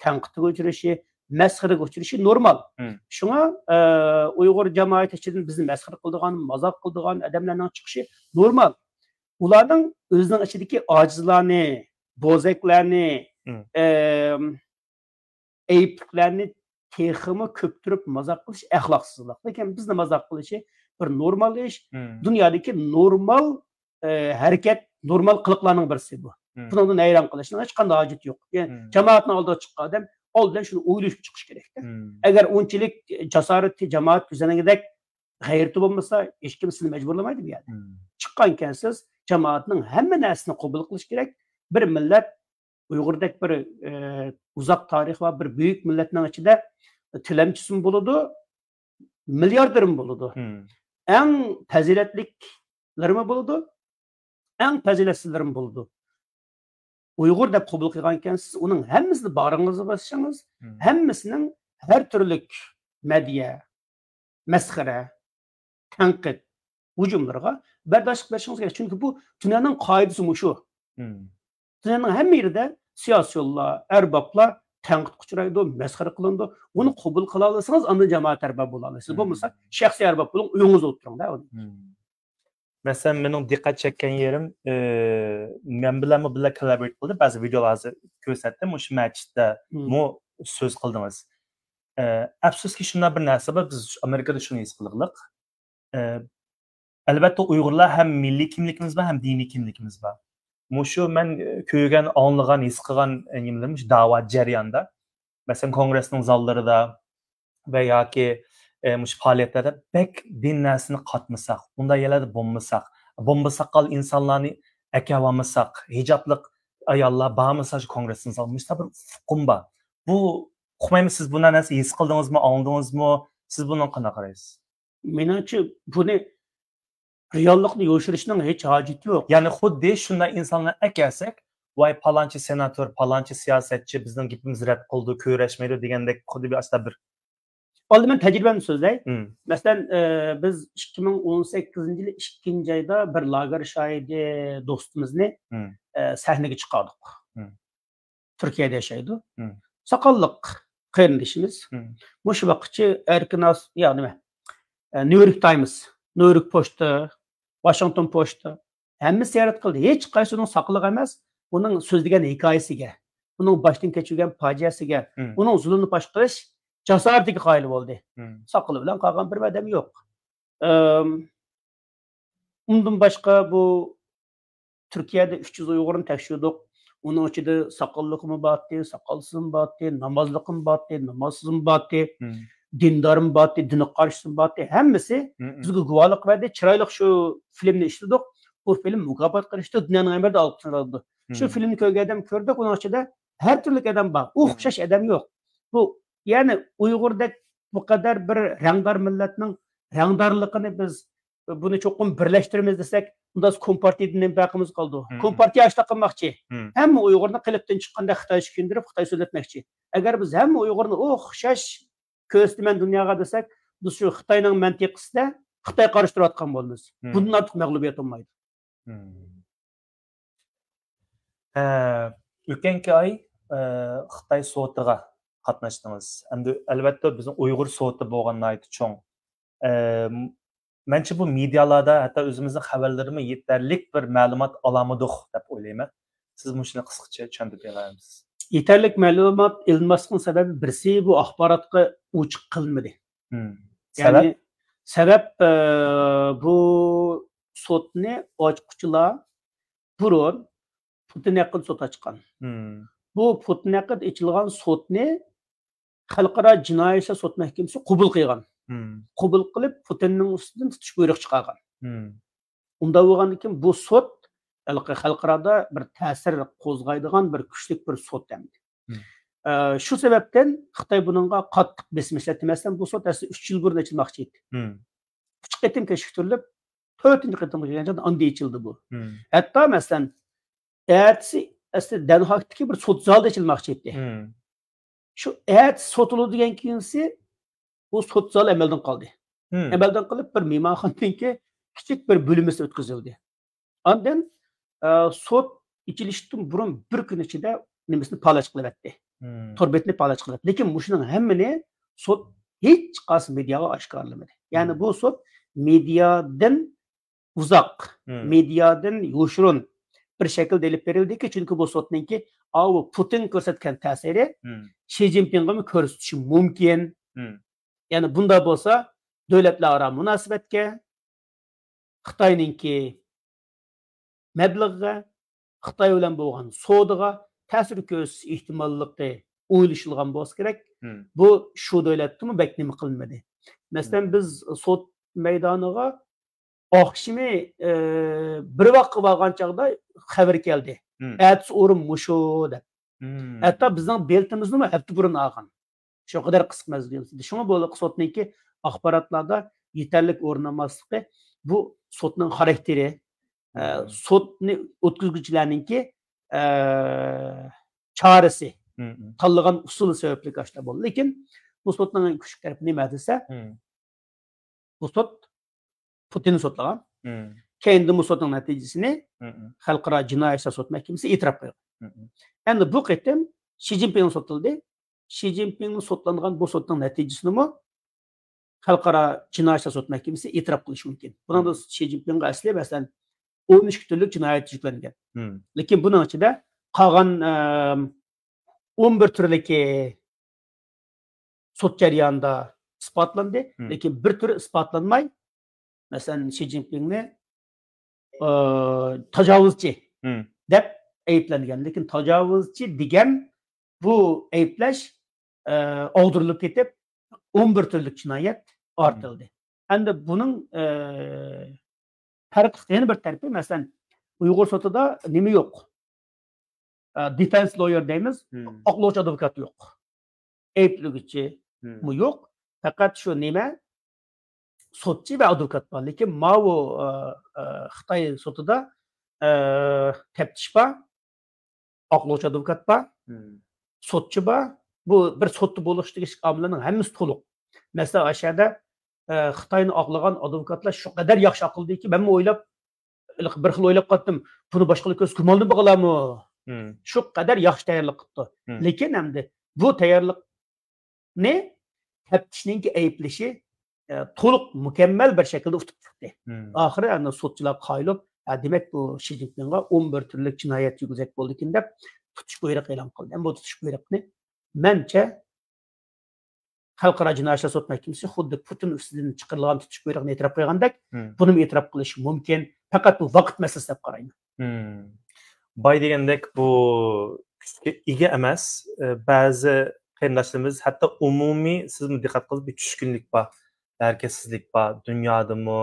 تەنقىدكە ئۇچرىشى، مەسخىرىگە ئۇچرىشى نورمال. شۇڭا، ئە، ئۇيغۇر جامائىتى ئىچىدىن بىزنى مەسخىرە قىلىدىغان، مازاق قىلىدىغان ئادەملەرنىڭ چىقىشى نورمال. ئۇلارنىڭ ئۆزىنىڭ ئىچىدىكى ئاجىزلارنى، بوزەكلەرنى، ئەم، ئەيىبلىكلەرنى تېخىمۇ كۆپتۈرۈپ مازاق قىلىش ئەخلاقسىزلىق. لېكىن بىزنى مازاق قىلىشى بىر نورمال ئىش. دۇنيادىكى نورمال، ئە، ھەرىكەت، نورمال قىلىقلارنىڭ بىرسى بۇ. بۇنىڭدىن ھەيران قېلىشنىڭ ھېچقانداق ھاجىتى يوق. يەنى جامائەتنىڭ ئالدىغا چىققان ئادەم ئالدى بىلەن شۇنى ئويلىشىپ چىقىشى كېرەكتە. ئەگەر ئۇنچىلىك جاسارىتى جامائەت كۆزەنگۈدەك غەيرىتى بولمىسا، ھېچكىم سىزنى مەجبۇرلىمايدۇ بۇ يەردە. چىققانكەنسىز، جامائەتنىڭ ھەممە نەرسىنى قوبۇل قىلىش كېرەك. بىر مىللەت، ئۇيغۇردەك بىر، ئە، ئۇزاق تارىخى بار بىر بۈيۈك مىللەتنىڭ ئىچىدە تىلەمچىسىمۇ بولىدۇ، مىلياردېرمۇ بولىدۇ. ئەڭ پەزىلەتلىكلىرىمۇ بولىدۇ، ئەڭ پەزىلەتسىزلىرىمۇ بولىدۇ. ئۇيغۇر دەپ قوبۇل قىلغانكەنسىز، ئۇنىڭ ھەممىسىنى باغرىڭىزغا باسسىڭىز، ھەممىسىنىڭ ھەر تۈرلۈك مەدھىيە، مەسخىرە، تەنقىد، ھۇجۇملىرىغا بەرداشلىق بېرىشىڭىز كېرەك. چۈنكى بۇ دۇنيانىڭ قائىدىسى مۇشۇ. دۇنيانىڭ ھەممە يېرىدە سىياسىيونلار، ئەربابلار تەنقىدكە ئۇچرايدۇ، مەسخىرە قىلىنىدۇ. ئۇنى قوبۇل قىلالىسىڭىز، ئاندىن جامائەت ئەربابى بولالايسىز. بولمىسا، شەخسىي ئەرباب بولۇڭ، ئۆيىڭىزدە ئولتۇرۇڭ-دە. مەسىلەن، مېنىڭ دىققەت چەككەن يېرىم، ئى، مەن بىلەنمۇ بىللە كوللابورېت قىلدى، بەزى ۋىدىيولارنى كۆرسەتتىم، مۇشۇ مەچىتتە مۇ سۆز قىلدىڭىز. ئە، ئەپسۇسكى، شۇنداق بىر نەرسە بار، بىز ئامېرىكىدا شۇنى ھېس قىلغىلىق. ئە، ئەلۋەتتە، ئۇيغۇرلار ھەم مىللىي كىملىكىمىز بار، ھەم دىنىي كىملىكىمىز بار. مۇشۇ مەن، ئە، كۆرگەن، ئاڭلىغان، ھېس قىلغان، ئە، نېمىلىرىم، مۇشۇ دەۋا جەريانىدا، مەسىلەن، كونگرېسنىڭ زاللىرىدا ۋە ياكى، ئە، مۇشۇ پائالىيەتلەردە بەك دىن نەرسىنى قاتمىساق، ئۇنداق يەرلەردە بولمىساق، بومبا ساقال ئىنسانلارنى ئەكەۋالمىساق، ھىجابلىق ئاياللار بارمىسا، شۇ كونگرېسنىڭ زالىدا، مۇشۇنداق بىر ئۇقۇم بار. بۇ، ئۇقمايمەن، سىز بۇ نەرسە ھېس قىلدىڭىزمۇ، ئاڭلىدىڭىزمۇ؟ سىز بۇنىڭغا قانداق قارايسىز؟ مېنىڭچە، بۇنى رېئاللىقنى يوشۇرۇشنىڭ ھېچ ھاجىتى يوق. يەنى خۇددى شۇنداق ئىنسانلارنى ئەكەلسەك، ۋاي، پالانچى سېناتور، پالانچى سىياسەتچى بىزنىڭ گېپىمىزنى رەت قىلىدۇ، كۆرۈشمەيدۇ دېگەندەك خۇددى بىر ئاشۇنداق بىر. ئالدى مەن تەجرىبەمنى سۆزلەي. مەسىلەن، ئە، بىز ئىككى مىڭ ئون سەككىزىنچى يىلى ئىككىنچى ئايدا بىر لاگېر شاھىدى دوستىمىزنى، ئە، سەھنىگە چىقاردۇق. تۈركىيەدە ياشايدۇ. ساقاللىق قېرىندىشىمىز. مۇشۇ ۋاقىتچە ئەركىن ئاس-، يا نېمە، ئە، نيۇ يورك تايمس، نيۇ يورك پوچتا، ۋاشىنگتون پوچتا، ھەممىسى زىيارەت قىلدى. ھېچقايسى ئۇنىڭ ساقىلىغا ئەمەس، ئۇنىڭ سۆزلىگەن ھېكايىسىگە، ئۇنىڭ باشتىن كەچۈرگەن پاجىئەسىگە، ئۇنىڭ زۇلۇمنى پاش قىلىش جاسارىتىگە قايىل بولدى. ساقىلى بىلەن قالغان بىر ئادەم يوق. ئەم، ئۇندىن باشقا بۇ تۈركىيەدە ئۈچ يۈز ئۇيغۇرنى تەكشۈردۇق. ئۇنىڭ ئىچىدە ساقاللىقىمۇ بارتتى، ساقالسىزمۇ بارتتى، نامازلىقىمۇ بارتتى، نامازسىزمۇ بارتتى، دىندارمۇ بارتتى، دىنغا قارشىسىمۇ بارتتى. ھەممىسى بىزگە گۇۋاھلىق بەردى. چىرايلىق شۇ فىلىمنى ئىشلىدۇق. بۇ فىلىم مۇكاپاتقا ئېرىشتى، دۇنيانىڭ ھەممە يېرىدە ئالقىشلىنىدۇ. شۇ فىلىمنى كۆرگەن ئادەم كۆردۇق، ئۇنىڭ ئىچىدە ھەر تۈرلۈك ئادەم بار. ئوخشاش ئادەم يوق. بۇ، يەنى ئۇيغۇردەك بۇ قەدەر بىر رەڭدار مىللەتنىڭ رەڭدارلىقىنى بىز بۇنى چوقۇم بىرلەشتۈرىمىز دېسەك، ئۇنداق كومپارتىيەدىن نېمە پەرقىمىز قالىدۇ؟ كومپارتىيە ئاشۇنداق قىلماقچى. ھەممە ئۇيغۇرنى قېلىپتىن چىققاندەك خىتايچە كىيىندۈرۈپ، خىتاي سۆزلەتمەكچى. ئەگەر بىز ھەممە ئۇيغۇرنى ئوخشاش كۆرسىتىمەن دۇنياغا دېسەك، بىز شۇ خىتاينىڭ مەنتىقىسىدە خىتايغا قارشى تۇرۇۋاتقان بولىمىز. بۇندىن ئارتۇق مەغلۇبىيەت بولمايدۇ. ھە، ئۆتكەنكى ئاي، ئە، خىتاي سوتىغا قاتناشتىڭىز. ئەمدى ئەلۋەتتە بىزنىڭ ئۇيغۇر سوتى بولغان ناھايىتى چوڭ. ئە، مەنچە بۇ مېدىيالاردا ھەتتا ئۆزىمىزنىڭ خەۋەرلىرىمۇ يېتەرلىك بىر مەلۇمات ئالالمىدۇق دەپ ئويلايمەن. سىز مۇشۇنى قىسقىچە چۈشەندۈرۈپ بېرەلەمسىز؟ يېتەرلىك مەلۇمات ئېلىنماسلىقنىڭ سەۋەبى بىرسى بۇ ئاخباراتقا ئوچۇق قىلىنمىدى. يەنى سەۋەب؟ سەۋەب، ئە، بۇ سوتنى ئاچقۇچىلار بۇرۇن پۇتىن ھەققىدە سوت ئاچقان. بۇ پۇتىن ھەققىدە ئېچىلغان سوتنى خەلقئارا جىنايى ئىشلار سوت مەھكىمىسى قوبۇل قىلغان. قوبۇل قىلىپ، پۇتىننىڭ ئۈستىدىن تۇتۇش بۇيرۇقى چىقارغان. ئۇنداق بولغاندىن كېيىن بۇ سوت ھېلىقى خەلقئارادا بىر تەسىر قوزغايدىغان بىر كۈچلۈك بىر سوت ئەمدى. ئە، شۇ سەۋەبتىن خىتاي بۇنىڭغا قاتتىق بېسىم ئىشلەتتى. مەسىلەن، بۇ سوت ئەسلى ئۈچ يىل بۇرۇن ئېچىلماقچى ئىدى. ئۈچ قېتىم كېچىكتۈرۈلۈپ، تۆتىنچى قېتىمغا كەلگەن چاغدا ئاندىن ئېچىلدى بۇ. ھەتتا، مەسىلەن، ئەتىسى ئەسلى دەنھاكتىكى بىر سوت زالىدا ئېچىلماقچى ئىدى. شۇ ئەتىسى سوت بولىدۇ دېگەن كۈنسى بۇ سوت زالى ئەمەلدىن قالدى. ئەمەلدىن قېلىپ، بىر مېھمانخانىنىڭكى كىچىك بىر بۆلمىسى ئۆتكۈزۈلدى. ئاندىن، ئە، سوت ئېچىلىشتىن بۇرۇن بىر كۈن ئىچىدە نېمىسىنى پالاچ قىلىۋەتتى. تور بېتىنى پالاچ قىلىۋەتتى. لېكىن مۇشۇنىڭ ھەممىنى سوت ھېچقايسى مېدىياغا ئاشكارىلىمىدى. يەنى بۇ سوت مېدىيادىن ئۇزاق، مېدىيادىن يوشۇرۇن بىر شەكىلدە ئېلىپ بېرىلدىكى، چۈنكى بۇ سوتنىڭكى ئاۋۇ پۇتىن كۆرسەتكەن تەسىرى شى جىنپىڭغىمۇ كۆرسىتىشى مۇمكىن. يەنى بۇنداق بولسا دۆلەتلەر ئارا مۇناسىۋەتكە، خىتاينىڭكى مەبلىغىگە، خىتاي بىلەن بولغان سودىغا تەسىر كۆرسىتىش ئېھتىماللىقى ئويلىشىلغان بولسا كېرەك. بۇ شۇ دۆلەتتىمۇ بەك نېمە قىلمىدى. مەسىلەن، بىز سوت مەيدانىغا ئاخشىمى، ئى، بىر ۋاققا بارغان چاغدا خەۋەر كەلدى. ئەتىسى ئورۇن مۇشۇ دەپ. ھەتتا بىزنىڭ بېلىتىمىزنىمۇ ھەپتە بۇرۇن ئالغان. شۇ قەدەر قىسقا مەزگىل ئىدى. شۇڭا بۇ سوتنىڭكى ئاخباراتلاردا يېتەرلىك ئورۇن ئالماسلىقى بۇ سوتنىڭ خاراكتېرى، ئە، سوتنى ئۆتكۈزگۈچىلەرنىڭكى، ئە، چارىسى، تاللىغان ئۇسۇلى سەۋەبلىك ئاشۇنداق بولدى. لېكىن بۇ سوتنىڭ ئەڭ كۈچلۈك تەرىپى نېمە دېسە، بۇ سوت پۇتىننى سوتلىغان. كېيىندىن بۇ سوتنىڭ نەتىجىسىنى خەلقئارا جىنايى ئىشلار سوت مەھكىمىسى ئېتىراپ قىلغان. ئەمدى بۇ قېتىم شى جىنپىڭ سوتلىدى. شى جىنپىڭ سوتلانغان بۇ سوتنىڭ نەتىجىسىنىمۇ خەلقئارا جىنايى ئىشلار سوت مەھكىمىسى ئېتىراپ قىلىشى مۇمكىن. بۇنىڭدا شى جىنپىڭغا ئەسلى، مەسىلەن، ئون ئىككى تۈرلۈك جىنايەت يۈكلەنگەن. لېكىن بۇنىڭ ئىچىدە قالغان، ئەم، ئون بىر تۈرلۈكى سوت جەريانىدا ئىسپاتلاندى. لېكىن بىر تۈرى ئىسپاتلانماي، مەسىلەن، شى جىنپىڭنى، ئە، تاجاۋۇزچى دەپ ئەيىبلەنگەن. لېكىن تاجاۋۇزچى دېگەن بۇ ئەيىبلەش، ئە، ئاغدۇرۇلۇپ كېتىپ، ئون بىر تۈرلۈك جىنايەت ئارتىلدى. ئەمدى بۇنىڭ، ئە، پەرقلىق يەنە بىر تەرىپى، مەسىلەن، ئۇيغۇر سوتىدا نېمە يوق؟ ئە، دېفېنس لويېر دەيمىز، ئاقلىغۇچى ئادۋوكات يوق. ئەيىبلىگۈچىمۇ يوق. پەقەت شۇ نېمە؟ سوتچى ۋە ئادۋوكات بار. لېكىن ماۋۇ، ئە، ئە، خىتاي سوتىدا، ئە، تەپتىش بار، ئاقلىغۇچى ئادۋوكات بار، سوتچى بار. بۇ بىر سوتتا بولۇشتىكى ئامىللارنىڭ ھەممىسى تولۇق. مەسىلەن، ئاشۇ يەردە، ئە، خىتاينى ئاقلىغان ئادۋوكاتلار شۇ قەدەر ياخشى ئاقلىدىكى، مەنمۇ ئويلاپ، بىر خىل ئويلاپ قاپتىم، بۇنى باشقىلار كۆرسە گۇمانلىنىپ قالارمۇ؟ شۇ قەدەر ياخشى تەييارلىق قىپتۇ. لېكىن ئەمدى بۇ تەييارلىقنى تەپتىشنىڭكى ئەيىبلىشى، ئە، تولۇق مۇكەممەل بىر شەكىلدە ئۇتۇپ چىقتى. ئاخىرى ئەنە سوتچىلار قايىلىپ، ھە، دېمەك، بۇ شى جىنپىڭغا ئون بىر تۈرلۈك جىنايەت يۈرگۈزەك بولدىكەن دەپ تۇتۇش بۇيرۇقى ئېلان قىلدى. ئەمما بۇ تۇتۇش بۇيرۇقنى، مەنچە، خەلقئارا جىنايى ئىشلار سوت مەھكىمىسى خۇددى پۇتىن ئۈستىدىن چىقىرىلغان تۇتۇش بۇيرۇقىنى ئېتىراپ قىلغاندەك، بۇنىمۇ ئېتىراپ قىلىشى مۇمكىن. پەقەت بۇ ۋاقىت مەسىلىسى دەپ قارايمەن. باي دېگەندەك بۇ كۈچكە ئىگە ئەمەس. ئە، بەزى قېرىنداشلىرىمىز ھەتتا ئومۇمىي، سىزمۇ دىققەت قىلسىڭىز، بىر چۈشكۈنلۈك بار، ھەرىكەتسىزلىك بار دۇنيادىمۇ.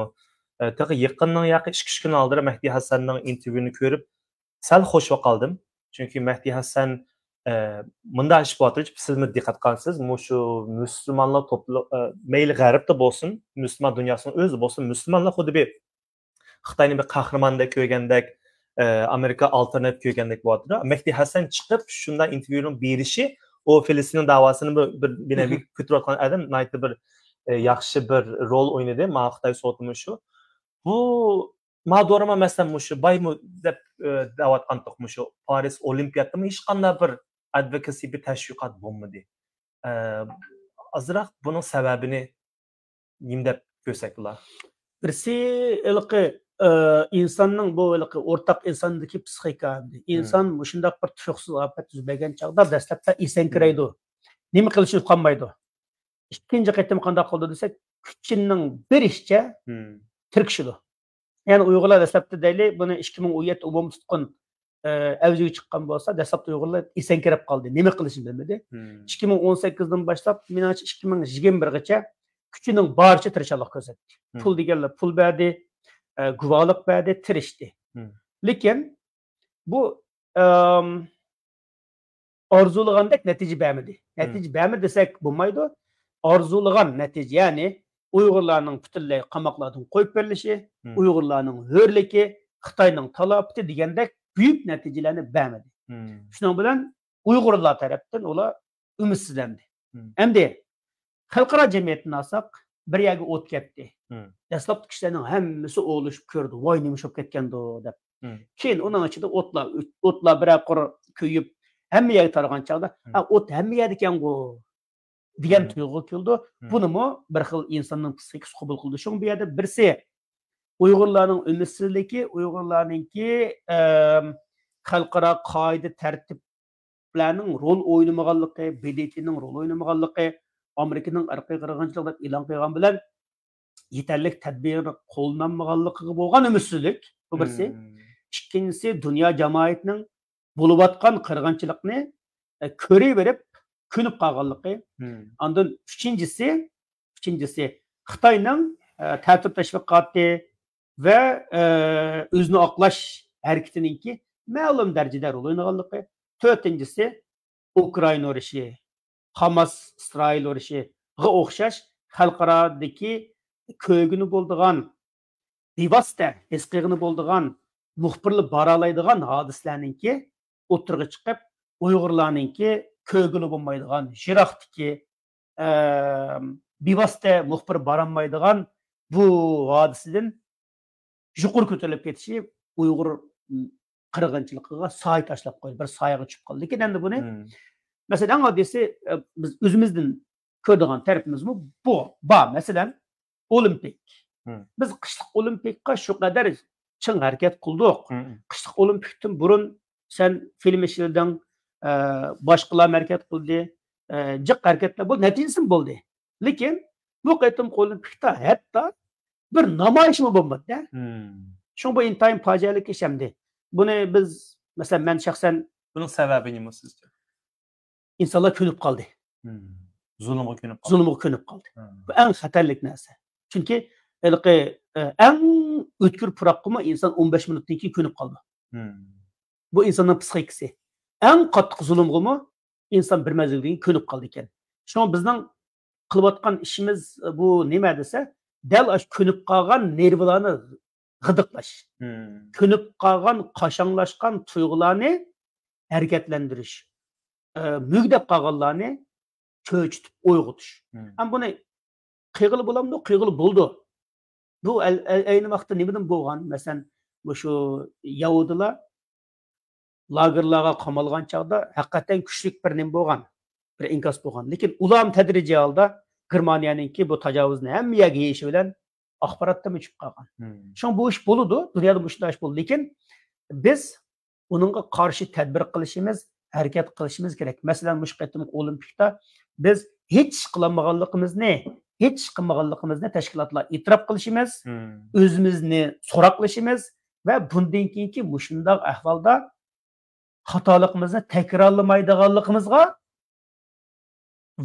ئە، تېخى يېقىننىڭ ياقى ئىككى، ئۈچ كۈن ئالدىدا مەھدى ھەسەننىڭ ئىنتېرۋيۇنى كۆرۈپ، سەل خوش بولۇپ قالدىم. چۈنكى مەھدى ھەسەن، ئە، مۇنداق ئىش بولۇۋاتىدۇ، سىزمۇ دىققەت قىلغانسىز، مۇشۇ مۇسۇلمانلار توپلۇ-، ئە، مەيلى غەربتە بولسۇن، مۇسۇلمان دۇنياسىنىڭ ئۆزىدە بولسۇن، مۇسۇلمانلار خۇددى بىر خىتاينى بىر قەھرىماندەك كۆرگەندەك، ئە، ئامېرىكا ئالتىرناپ كۆرگەندەك بولۇۋاتىدۇ. مەھدى ھەسەن چىقىپ، شۇنداق ئىنتېرۋيۇنىڭ بېرىشى، ئۇ فىلىستىننىڭ داۋاسىنى بىر، بىر، بىر نەۋى كۆتۈرۈۋاتقان ئادەم ناھايىتى بىر، ئە، ياخشى بىر رول ئوينىدى. ماڭا خىتاي سوتىمۇ شۇ. بۇ، ما دورىما مەسىلەن مۇشۇ، بايمۇ دەپ، ئە، دەۋاتقانتۇق مۇشۇ پارىس ئولىمپىياتتىمۇ ھېچقانداق بىر ئادۋوكاسى، بىر تەشۋىقات بولمىدى. ئە، ئازراق بۇنىڭ سەۋەبىنى نېمە دەپ كۆرسەك بولا؟ بىرسى ھېلىقى، ئە، ئىنساننىڭ بۇ ھېلىقى ئورتاق ئىنساندىكى پسىخىكا. ئىنسان مۇشۇنداق بىر تۇيۇقسىز ئاپەت يۈز بەرگەن چاغدا دەسلەپتە ئېسەڭكىرەيدۇ. نېمە قىلىشنى ئۇقالمايدۇ. ئىككىنچى قېتىم قانداق قىلىدۇ دېسەك، كۈچىنىڭ بېرىشىچە تىركىشىدۇ. يەنى ئۇيغۇرلار دەسلەپتە دەيلى، بۇنى ئىككى مىڭ ئون يەتتە ئومۇمتۇتقۇن، ئە، ئەۋجىگە چىققان بولسا، دەسلەپتە ئۇيغۇرلار ئېسەڭكىرەپ قالدى، نېمە قىلىشنى بىلمىدى. ئىككى مىڭ ئون سەككىزدىن باشلاپ، مېنىڭچە، ئىككى مىڭ يىگىرمە بىرگىچە كۈچىنىڭ بارىچە تىرىشچانلىق كۆرسەتتى. پۇل دېگەنلەر پۇل بەردى، ئە، گۇۋاھلىق بەردى، تىرىشتى. لېكىن بۇ، ئەم، ئارزۇلىغاندەك نەتىجە بەرمىدى. نەتىجە بەرمىدى دېسەك بولمايدۇ. ئارزۇلىغان نەتىجە، يەنى ئۇيغۇرلارنىڭ پۈتۈنلەي قاماقلاردىن قويۇپ بېرىلىشى، ئۇيغۇرلارنىڭ ھۆرلۈكى، خىتاينىڭ تالاپىتى دېگەندەك بۈيۈك نەتىجىلەرنى بەرمىدى. شۇنىڭ بىلەن ئۇيغۇرلار تەرەپتىن ئۇلار ئۈمىدسىزلەندى. ئەمدى خەلقئارا جەمئىيەتتىن ئالساق، بىر يەرگە ئوت كەتتى. دەسلەپتە كىشىلەرنىڭ ھەممىسى ئولىشىپ كۆردى، ۋاي، نېمە ئىش بولۇپ كەتكەندۇ دەپ. كېيىن ئۇنىڭ ئىچىدە ئوتلار، ئوتلار بىرەر قۇر كۆيۈپ، ھەممە يەرگە تارىغان چاغدا، ھە، ئوت ھەممە يەردىكەنغۇ دېگەن تۇيغۇ كېلىدۇ. بۇنىمۇ بىر خىل ئىنساننىڭ پسىخىكىسى قوبۇل قىلىدۇ. شۇڭا بۇ يەردە بىرسى ئۇيغۇرلارنىڭ ئۈمىدسىزلىكى، ئۇيغۇرلارنىڭكى، ئەم، خەلقئارا قائىدە تەرتىپلەرنىڭ رول ئوينىمىغانلىقى، ب د ت نىڭ رول ئوينىمىغانلىقى، ئامېرىكىنىڭ ئىرقىي قىرغىنچىلىق دەپ ئېلان قىلغان بىلەن يېتەرلىك تەدبىر قوللىنالمىغانلىقىغا بولغان ئۈمىدسىزلىك، بۇ بىرسى. ئىككىنچىسى، دۇنيا جامائىتىنىڭ بولۇۋاتقان قىرغىنچىلىقنى، ئە، كۆرۈۋېرىپ كۆنۈپ قالغانلىقى. ئاندىن ئۈچىنچىسى، ئۈچىنچىسى، خىتاينىڭ، ئە، تەتۈر تەشۋىقاتى ۋە، ئە، ئۆزىنى ئاقلاش ھەرىكىتىنىڭكى مەلۇم دەرىجىدە رول ئوينىغانلىقى. تۆتىنچىسى، ئۇكرائىنا ئۇرۇشى، خاماس ئىسرائىل ئۇرۇشىغا ئوخشاش خەلقئارادىكى كۆرگىنى بولىدىغان، بىۋاسىتە ھېس قىلغىنى بولىدىغان، مۇخبىرلار بارالايدىغان ھادىسىلەرنىڭكى ئوتتۇرىغا چىقىپ، ئۇيغۇرلارنىڭكى كۆرگىلى بولمايدىغان، يىراقتىكى، ئەم، بىۋاسىتە مۇخبىر بارالمايدىغان بۇ ھادىسىدىن يۇقىرى كۆتۈرۈلۈپ كېتىشى ئۇيغۇر قىرغىنچىلىقىغا سايە تاشلاپ قويدى، بىر سايىغا چۈشۈپ قالدى. لېكىن ئەمدى بۇنى، مەسىلەن، ئەڭ ئاددىيسى، ئە، بىز ئۆزىمىزدىن كۆرىدىغان تەرىپىمىزمۇ بۇ بار. مەسىلەن، ئولىمپىك. بىز قىشلىق ئولىمپىكقا شۇ قەدەر چىڭ ھەرىكەت قىلدۇق. قىشلىق ئولىمپىكتىن بۇرۇن سەن فىلىم ئىشلىدىڭ، ئە، باشقىلار ھەرىكەت قىلدى، ئە، جىق ھەرىكەتلەر بولدى، نەتىجىسىمۇ بولدى. لېكىن بۇ قېتىمقى ئولىمپىكتا ھەتتا بىر نامايىشمۇ بولمىدى. شۇڭا بۇ ئىنتايىن پاجىئەلىك ئىش ئەمدى. بۇنى بىز، مەسىلەن، مەن شەخسەن بۇنىڭ سەۋەبى نېمە سىزچە؟ ئىنسانلار كۆنۈپ قالدى. زۇلۇمغا كۆنۈپ قالدى. زۇلۇمغا كۆنۈپ قالدى. بۇ ئەڭ خەتەرلىك نەرسە. چۈنكى ھېلىقى، ئە، ئەڭ ئۆتكۈر پۇراققىمۇ ئىنسان ئون بەش مىنۇتتىن كېيىن كۆنۈپ قالىدۇ. بۇ ئىنساننىڭ پسىخىكىسى. ئەڭ قاتتىق زۇلۇمغىمۇ ئىنسان بىر مەزگىلدىن كېيىن كۆنۈپ قالىدىكەن. شۇڭا بىزنىڭ قىلىۋاتقان ئىشىمىز بۇ نېمە دېسە، دەل ئاشۇ كۆنۈپ قالغان نېرۋىلارنى غىدىقلاش. كۆنۈپ قالغان، قاشاڭلاشقان تۇيغۇلارنى ھەرىكەتلەندۈرۈش. ئە، مۈگدەپ قالغانلارنى چۆچۈتۈپ ئويغىتىش. ھەم بۇنى قىلغىلى بولامدۇ؟ قىلغىلى بولىدۇ. بۇ ئەل-، ئەل-، ئەينى ۋاقىتتا نېمىدىن بولغان؟ مەسىلەن، مۇشۇ يەھۇدىيلار لاگېرلارغا قامالغان چاغدا ھەقىقەتەن كۈچلۈك بىر نېمە بولغان، بىر ئىنكاس بولغان. لېكىن ئۇلارمۇ تەدرىجىي ھالدا گېرمانىيەنىڭكى بۇ تاجاۋۇزنى ھەممە يەرگە يېيىشى بىلەن ئاخباراتتىمۇ چۈشۈپ قالغان. شۇڭا بۇ ئىش بولىدۇ، دۇنيادا مۇشۇنداق ئىش بولىدۇ. لېكىن بىز ئۇنىڭغا قارشى تەدبىر قىلىشىمىز، ھەرىكەت قىلىشىمىز كېرەك. مەسىلەن، مۇشۇ قېتىمقى ئولىمپىكتا بىز ھېچ ئىش قىلالمىغانلىقىمىزنى، ھېچ ئىش قىلمىغانلىقىمىزنى تەشكىلاتلار ئېتىراپ قىلىشىمىز، ئۆزىمىزنى سوراقلىشىمىز ۋە بۇندىن كېيىنكى مۇشۇنداق ئەھۋالدا خاتالىقىمىزنى تەكرارلىمايدىغانلىقىمىزغا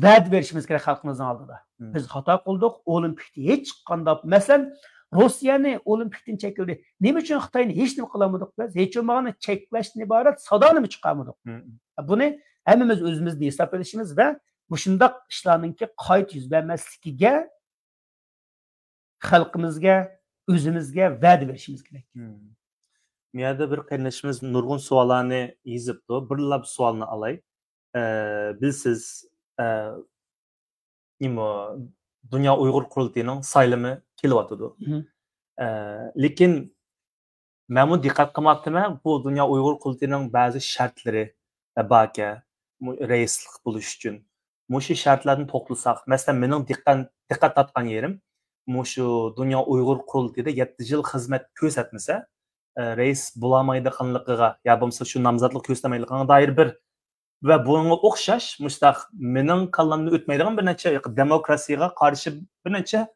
ۋەدە بېرىشىمىز كېرەك خەلقىمىزنىڭ ئالدىدا. بىز خاتا قىلدۇق، ئولىمپىكتا ھېچ قانداق، مەسىلەن، روسىيەنى ئولىمپىكتىن چەكلىدى. نېمە ئۈچۈن خىتاينى ھېچ نېمە قىلالمىدۇق بىز؟ ھېچ بولمىغاندا چەكلەشتىن ئىبارەت سادانىمۇ چىقارمىدۇق. بۇنى ھەممىمىز ئۆزىمىزدىن ھېساب ئېلىشىمىز ۋە مۇشۇنداق ئىشلارنىڭكى قايتا يۈز بەرمەسلىكىگە خەلقىمىزگە، ئۆزىمىزگە ۋەدە بېرىشىمىز كېرەك. مم. بۇ يەردە بىر قېرىندىشىمىز نۇرغۇن سوئاللارنى يېزىپتۇ. بىرلا بىر سوئالنى ئالاي. ئە، بىلسىز، ئە، نېمە، دۇنيا ئۇيغۇر قۇرۇلتىيىنىڭ سايلىمى كېلىۋاتىدۇ. مم. ئە، لېكىن مەنمۇ دىققەت قىلماپتىمەن، بۇ دۇنيا ئۇيغۇر قۇرۇلتىيىنىڭ بەزى شەرتلىرى باركەن، مۇ-، رەئىسلىك بولۇش ئۈچۈن. مۇشۇ شەرتلەردىن توختىلىساق، مەسىلەن، مېنىڭ دىققەت، دىققەت تارتقان يېرىم، مۇشۇ دۇنيا ئۇيغۇر قۇرۇلتىيىدا يەتتە يىل خىزمەت كۆرسەتمىسە، ئە، رەئىس بولالمايدىغانلىقىغا يا بولمىسا شۇ نامزاتلىق كۆرسىتەلمەيدىغانلىقىغا دائىر بىر ۋە بۇنىڭغا ئوخشاش مۇشۇنداق مېنىڭ كاللامدىن ئۆتمەيدىغان بىر نەچچە دېموكراتىيىگە قارشى بىر نەچچە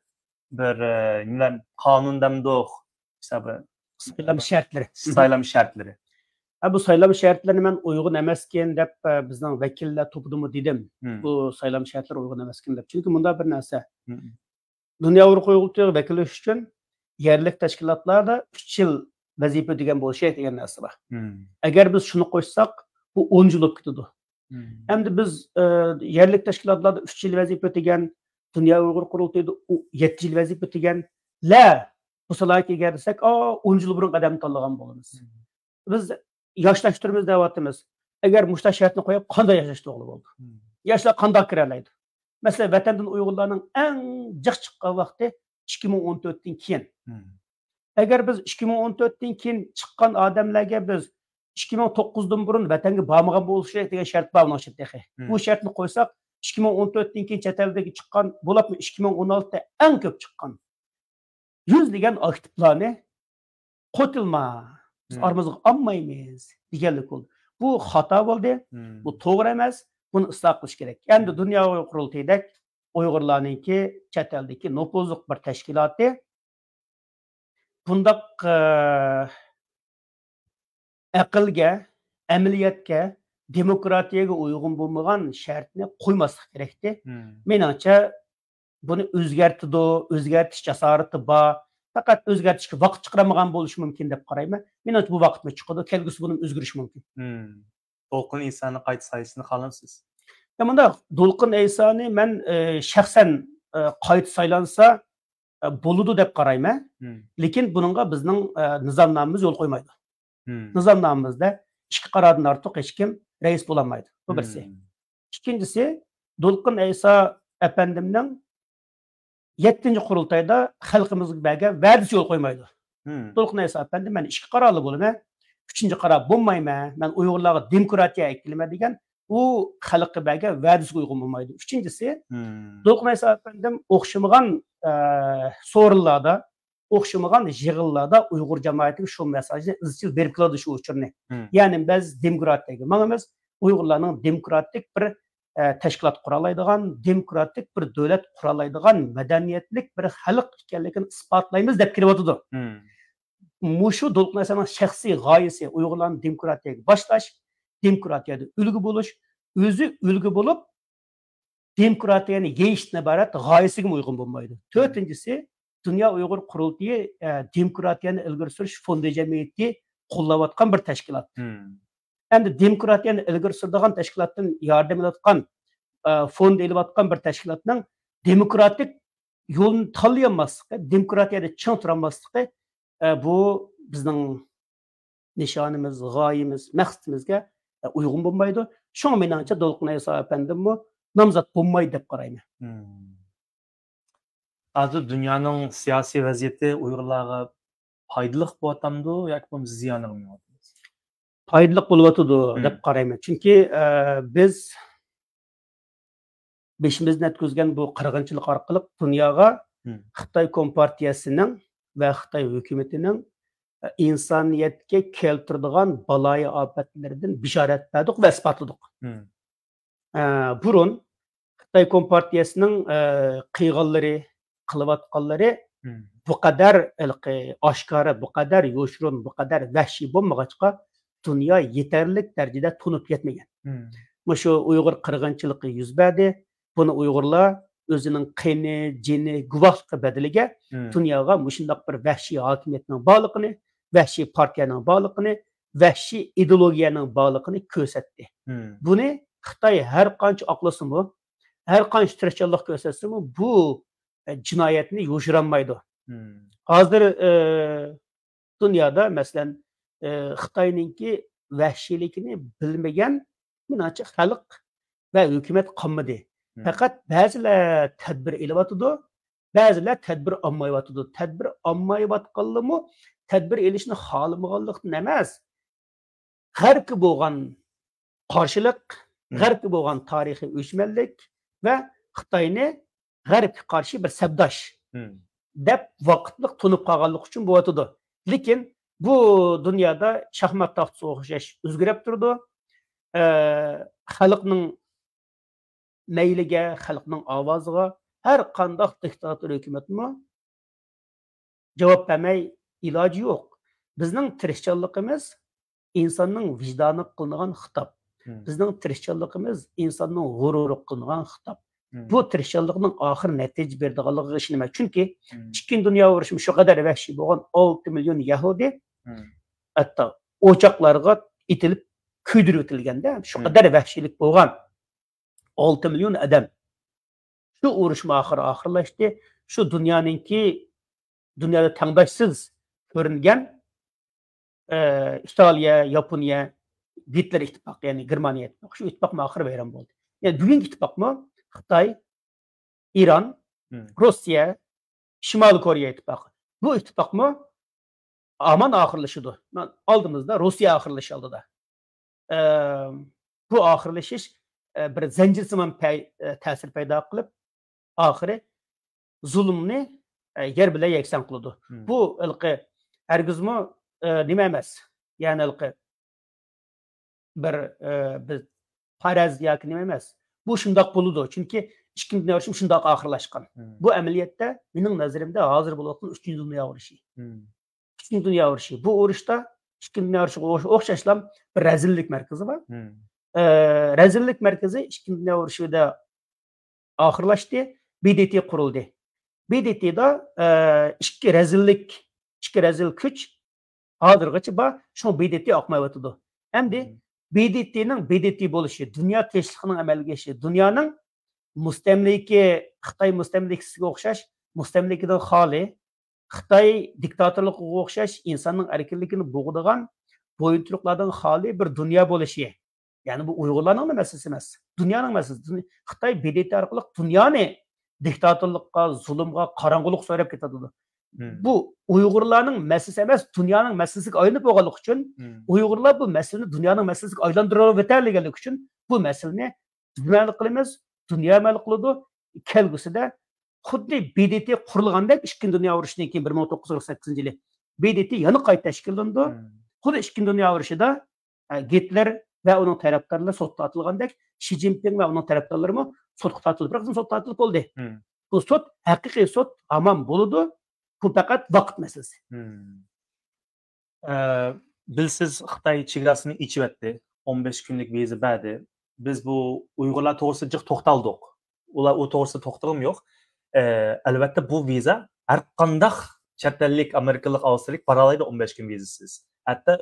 بىر، ئە، نېمىلەر، قانۇن دەمدۇق، مىسال بىر سايلام شەرتلىرى. سايلام شەرتلىرى. ھە، بۇ سايلام شەرتلىرىنى مەن ئۇيغۇن ئەمەسكەن دەپ، ئە، بىزنىڭ ۋەكىللەر توپىدىمۇ دېدىم. مم. بۇ سايلام شەرتلىرى ئۇيغۇن ئەمەسكەن دەپ. چۈنكى مۇنداق بىر نەرسە. مم. دۇنيا ئۇيغۇر قۇرۇلتىيىغا ۋەكىللىشىش ئۈچۈن يەرلىك تەشكىلاتلاردا ئۈچ يىل ۋەزىپە دېگەن بولۇشى دېگەن نەرسە بار. مم. ئەگەر بىز شۇنى قوشساق، بۇ ئون يىل بولۇپ كېتىدۇ. ئەمدى بىز، ئە، يەرلىك تەشكىلاتلاردا ئۈچ يىل ۋەزىپە ئۆتىگەن، دۇنيا ئۇيغۇر قۇرۇلتىيىدا ئۇ يەتتە يىل ۋەزىپە ئۆتىگەنلەر بۇ سالاھىيەتكە ئىگە دېسەك، ئا، ئون يىل بۇرۇن ئادەمنى تاللىغان بولىمىز. بىز ياشلاشتۇرىمىز دەۋاتىمىز. ئەگەر مۇشۇنداق شەرتنى قويۇپ، قانداق ياشاشتۇرغىلى بولىدۇ؟ ياشلار قانداق كىرەلەيدۇ؟ مەسىلەن، ۋەتەندىن ئۇيغۇرلارنىڭ ئەڭ جىق چىققان ۋاقتى ئىككى مىڭ ئون تۆتتىن كېيىن. ئەگەر بىز ئىككى مىڭ ئون تۆتتىن كېيىن چىققان ئادەملەرگە بىز ئىككى مىڭ توققۇزدىن بۇرۇن ۋەتەنگە بارمىغان بولۇشى كېرەك دېگەن شەرت بار بۇنىڭ ئىچىدە تېخى. بۇ شەرتنى قويساق، ئىككى مىڭ ئون تۆتتىن كېيىن چەت ئەلدىكى چىققان، بولۇپمۇ ئىككى مىڭ ئون ئالتىدە ئەڭ كۆپ چىققان يۈزلىگەن ئاكتىپلارنى قوتۇلما، بىز ئارىمىزغا ئالمايمىز دېگەنلىك بولدى. بۇ خاتا بولدى. بۇ توغرا ئەمەس. بۇنى ئىسلاھ قىلىش كېرەك. ئەمدى دۇنيا ئۇيغۇر قۇرۇلتىيىدەك ئۇيغۇرلارنىڭكى چەت ئەلدىكى نوپۇزلۇق بىر تەشكىلاتى بۇنداق، ئە، ئەقىلگە، ئەمەلىيەتكە، دېموكراتىيەگە ئۇيغۇن بولمىغان شەرتنى قويماسلىق كېرەكتى. مېنىڭچە، بۇنى ئۆزگەرتىدۇ، ئۆزگەرتىش جاسارىتى بار. پەقەت ئۆزگەرتىشكە ۋاقىت چىقىرالمىغان بولۇشى مۇمكىن دەپ قارايمەن. مېنىڭچە، بۇ ۋاقىتمۇ چىقىدۇ، كەلگۈسىدە بۇنىمۇ ئۆزگىرىشى مۇمكىن. دولقۇن ئەيسانى قايتا سايلىشىنى خالامسىز؟ يا، مۇنداق، دولقۇن ئەيسانى مەن، ئە، شەخسەن، ئە، قايتا سايلانسا، ئە، بولىدۇ دەپ قارايمەن. لېكىن بۇنىڭغا بىزنىڭ، ئە، نىزامنامىمىز يول قويمايدۇ. نىزامنامىمىزدا ئىككى قارادىن ئارتۇق ھېچكىم رەئىس بولالمايدۇ. بۇ بىرسى. ئىككىنچىسى، دولقۇن ئەيسا ئەپەندىمنىڭ يەتتىنچى قۇرۇلتايدا خەلقىمىزگە بەرگەن ۋەدىسى يول قويمايدۇ. دولقۇن ئەيسا ئەپەندىم، مەن ئىككى قارارلىق بولىمەن، ئۈچىنچى قارار بولمايمەن، مەن ئۇيغۇرلارغا دېموكراتىيە ئەكېلىمەن دېگەن ئۇ خەلققە بەرگەن ۋەدىسىگە ئۇيغۇن بولمايدۇ. ئۈچىنچىسى، دولقۇن ئەيسا ئەپەندىم ئوخشىمىغان، ئە، سورۇنلاردا، ئوخشىمىغان يىغىنلاردا ئۇيغۇر جامائىتىگە شۇ مېساجنى ئىزچىل بېرىپ كېلىدۇ، شۇ ئۇچۇرنى. يەنى بىز دېموكراتىيەگە ماڭىمىز، ئۇيغۇرلارنىڭ دېموكراتىك بىر، ئە، تەشكىلات قۇرالايدىغان، دېموكراتىك بىر دۆلەت قۇرالايدىغان مەدەنىيەتلىك بىر خەلق ئىكەنلىكىنى ئىسپاتلايمىز دەپ كېلىۋاتىدۇ. مۇشۇ دولقۇن ئەيسانىڭ شەخسىي غايىسى ئۇيغۇرلارنى دېموكراتىيەگە باشلاش، دېموكراتىيەدە ئۈلگە بولۇش، ئۆزى ئۈلگە بولۇپ، دېموكراتىيەنى يېيىشتىن ئىبارەت غايىسىگىمۇ ئۇيغۇن بولمايدۇ. تۆتىنچىسى، دۇنيا ئۇيغۇر قۇرۇلتىيى، ئە، دېموكراتىيەنى ئىلگىرى سۈرۈش فوندى جەمئىيىتى قوللاۋاتقان بىر تەشكىلات. ئەمدى دېموكراتىيەنى ئىلگىرى سۈرىدىغان تەشكىلاتتىن ياردەم ئېلىۋاتقان، ئە، فوند ئېلىۋاتقان بىر تەشكىلاتنىڭ دېموكراتىك يولنى تاللىيالماسلىقى، دېموكراتىيەدە چىڭ تۇرالماسلىقى، ئە، بۇ بىزنىڭ نىشانىمىز، غايىمىز، مەقسىتىمىزگە، ئە، ئۇيغۇن بولمايدۇ. شۇڭا مېنىڭچە دولقۇن ئەيسا ئەپەندىممۇ نامزات بولمايدۇ دەپ قارايمەن. ھازىر دۇنيانىڭ سىياسىي ۋەزىيىتى ئۇيغۇرلارغا پايدىلىق بولۇۋاتامدۇ ياكى بولمىسا زىيانىغا مېڭىۋاتىدۇ؟ پايدىلىق بولۇۋاتىدۇ دەپ قارايمەن. چۈنكى، ئە، بىز بېشىمىزدىن ئۆتكۈزگەن بۇ قىرغىنچىلىق ئارقىلىق دۇنياغا خىتاي كومپارتىيەسىنىڭ ۋە خىتاي ھۆكۈمىتىنىڭ، ئە، ئىنسانىيەتكە كەلتۈرىدىغان بالايىئاپەتلىرىدىن بېشارەت بەردۇق ۋە ئىسپاتلىدۇق. ئە، بۇرۇن خىتاي كومپارتىيەسىنىڭ، ئە، قىلغانلىرى، قىلىۋاتقانلىرى بۇ قەدەر ھېلىقى ئاشكارا، بۇ قەدەر يوشۇرۇن، بۇ قەدەر ۋەھشىي بولمىغاچقا، دۇنيا يېتەرلىك دەرىجىدە تونۇپ يەتمىگەن. مۇشۇ ئۇيغۇر قىرغىنچىلىقى يۈز بەردى. بۇنى ئۇيغۇرلار ئۆزىنىڭ قېنى، جېنى، گۇۋاھلىقى بەدىلىگە دۇنياغا مۇشۇنداق بىر ۋەھشىي ھاكىمىيەتنىڭ بارلىقىنى، ۋەھشىي پارتىيەنىڭ بارلىقىنى، ۋەھشىي ئىدېئولوگىيەنىڭ بارلىقىنى كۆرسەتتى. بۇنى خىتاي ھەر قانچە ئاقلىسىمۇ، ھەر قانچە تىرىشچانلىق كۆرسەتسىمۇ، بۇ، ئە، جىنايەتنى يوشۇرالمايدۇ. ھازىر، ئە، دۇنيادا، مەسىلەن، ئە، خىتاينىڭكى ۋەھشىيلىكىنى بىلمىگەن، مېنىڭچە، خەلق ۋە ھۆكۈمەت قالمىدى. پەقەت بەزىلەر تەدبىر ئېلىۋاتىدۇ، بەزىلەر تەدبىر ئالمايۋاتىدۇ. تەدبىر ئالمايۋاتقانلىرىمۇ تەدبىر ئېلىشنى خالىمىغانلىقتىن ئەمەس، غەربكە بولغان قارشىلىق، غەربكە بولغان تارىخىي ئۆچمەنلىك ۋە خىتاينى غەربكە قارشى بىر سەپداش دەپ ۋاقىتلىق تونۇپ قالغانلىقى ئۈچۈن بولۇۋاتىدۇ. لېكىن بۇ دۇنيادا شاھمات تاختىسىغا ئوخشاش ئۆزگىرىپ تۇرىدۇ. ئە، خەلقنىڭ مەيلىگە، خەلقنىڭ ئاۋازىغا ھەر قانداق دىكتاتور ھۆكۈمەتمۇ جاۋاب بەرمەي ئىلاجى يوق. بىزنىڭ تىرىشچانلىقىمىز ئىنساننىڭ ۋىجدانىغا قىلىنغان خىتاب. بىزنىڭ تىرىشچانلىقىمىز ئىنساننىڭ غۇرۇرىغا قىلىنغان خىتاب. بۇ تىرىشچانلىقنىڭ ئاخىرى نەتىجە بېرىدىغانلىقىغا ئىشىنىمەن. چۈنكى ئىككىنچى دۇنيا ئۇرۇشى شۇ قەدەر ۋەھشىي بولغان، ئالتە مىليون يەھۇدىي ھەتتا ئوچاقلارغا ئېتىلىپ كۆيدۈرۈۋېتىلگەندە، شۇ قەدەر ۋەھشىيلىك بولغان، ئالتە مىليون ئادەم. شۇ ئۇرۇشمۇ ئاخىرى ئاخىرلاشتى. شۇ دۇنيانىڭكى، دۇنيادا تەڭداشسىز كۆرۈنگەن، ئە، ئىتالىيە، ياپونىيە، گىتلېر ئىتتىپاقى، يەنى گېرمانىيە ئىتتىپاقى، شۇ ئىتتىپاقمۇ ئاخىرى ۋەيران بولدى. يەنى بۈگۈنكى ئىتتىپاقمۇ خىتاي، ئىران، روسىيە، شىمالىي كورېيە ئىتتىپاقى. بۇ ئىتتىپاقمۇ ھامان ئاخىرلىشىدۇ. ئالدىمىزدا روسىيە ئاخىرلىشىش ئالدىدا. ئە، بۇ ئاخىرلىشىش، ئە، بىر زەنجىرسىمان پەي-، ئە، تەسىر پەيدا قىلىپ، ئاخىرى زۇلۇمنى، ئە، يەر بىلەن يەكسان قىلىدۇ. بۇ ھېلىقى ھەرگىزمۇ، ئە، نېمە ئەمەس. يەنى ھېلىقى بىر، ئە، بىز پەرەز ياكى نېمە ئەمەس. بۇ شۇنداق بولىدۇ. چۈنكى ئىككىنچى دۇنيا ئۇرۇشى شۇنداق ئاخىرلاشقان. بۇ ئەمەلىيەتتە مېنىڭ نەزىرىمدە ھازىر بولۇۋاتقان ئۈچىنچى دۇنيا ئۇرۇشى. ئۈچىنچى دۇنيا ئۇرۇشى. بۇ ئۇرۇشتا ئىككىنچى دۇنيا ئۇرۇشىغا ئوخ-، ئوخشاشلا بىر رەزىللىك مەركىزى بار. ئە، رەزىللىك مەركىزى ئىككىنچى دۇنيا ئۇرۇشىدا ئاخىرلاشتى. ب د ت قۇرۇلدى. ب د ت دا، ئە، ئىككى رەزىللىك، ئىككى رەزىل كۈچ ھازىرغىچە بار. شۇڭا ب د ت ئاقمايۋاتىدۇ. ئەمدى ب د ت نىڭ ب د ت بولۇشى، دۇنيا تىنچلىقىنىڭ ئەمەلگە ئېشىشى، دۇنيانىڭ مۇستەملىكە، خىتاي مۇستەملىكىسىگە ئوخشاش مۇستەملىكىدىن خالىي، خىتاي دىكتاتورلۇقىغا ئوخشاش ئىنساننىڭ ئەركىنلىكىنى بوغىدىغان بويۇنتۇرۇقلاردىن خالىي بىر دۇنيا بولۇشى. يەنى بۇ ئۇيغۇرلارنىڭلا مەسىلىسى ئەمەس. دۇنيانىڭ مەسىلىسى. دۇني-، خىتاي ب د ت ئارقىلىق دۇنيانى دىكتاتورلۇققا، زۇلۇمغا، قاراڭغۇلۇققا سۆرەپ كېتىۋاتىدۇ. بۇ ئۇيغۇرلارنىڭ مەسىلىسى ئەمەس، دۇنيانىڭ مەسىلىسىگە ئايلىنىپ بولغانلىقى ئۈچۈن، ئۇيغۇرلار بۇ مەسىلىنى دۇنيانىڭ مەسىلىسىگە ئايلاندۇرۇۋېتەلىگەنلىكى ئۈچۈن بۇ مەسىلىنى بىز ھەل قىلىمىز، دۇنيا ھەل قىلىدۇ. كەلگۈسىدە خۇددى ب د ت قۇرۇلغاندەك ئىككىنچى دۇنيا ئۇرۇشىدىن كېيىن بىر مىڭ توققۇز يۈز قىرىق سەككىزىنچى يىلى ب د ت يەنە قايتا تەشكىللىنىدۇ. خۇددى ئىككىنچى دۇنيا ئۇرۇشىدا، ئە، گىتلېر ۋە ئۇنىڭ تەرەپدارلىرى سوتقا تارتىلغاندەك، شى جىنپىڭ ۋە ئۇنىڭ تەرەپدارلىرىمۇ سوتقا تارتىلىپ، بىر قىسىم سوتقا تارتىلىپ بولدى. بۇ سوت، ھەقىقىي سوت ھامان بولىدۇ. بۇ پەقەت ۋاقىت مەسىلىسى. ئە، بىلسىز، خىتاي چېگراسىنى ئېچىۋەتتى. ئون بەش كۈنلۈك ۋىزا بەردى. بىز بۇ ئۇيغۇرلار توغرىسىدا جىق توختالدۇق. ئۇلار ئۇ توغرىسىدا توختىغۇم يوق. ئە، ئەلۋەتتە، بۇ ۋىزا ھەر قانداق چەت ئەللىك، ئامېرىكىلىق، ئاۋسترالىيىلىك بارالايدۇ ئون بەش كۈن ۋىزىسىز. ھەتتا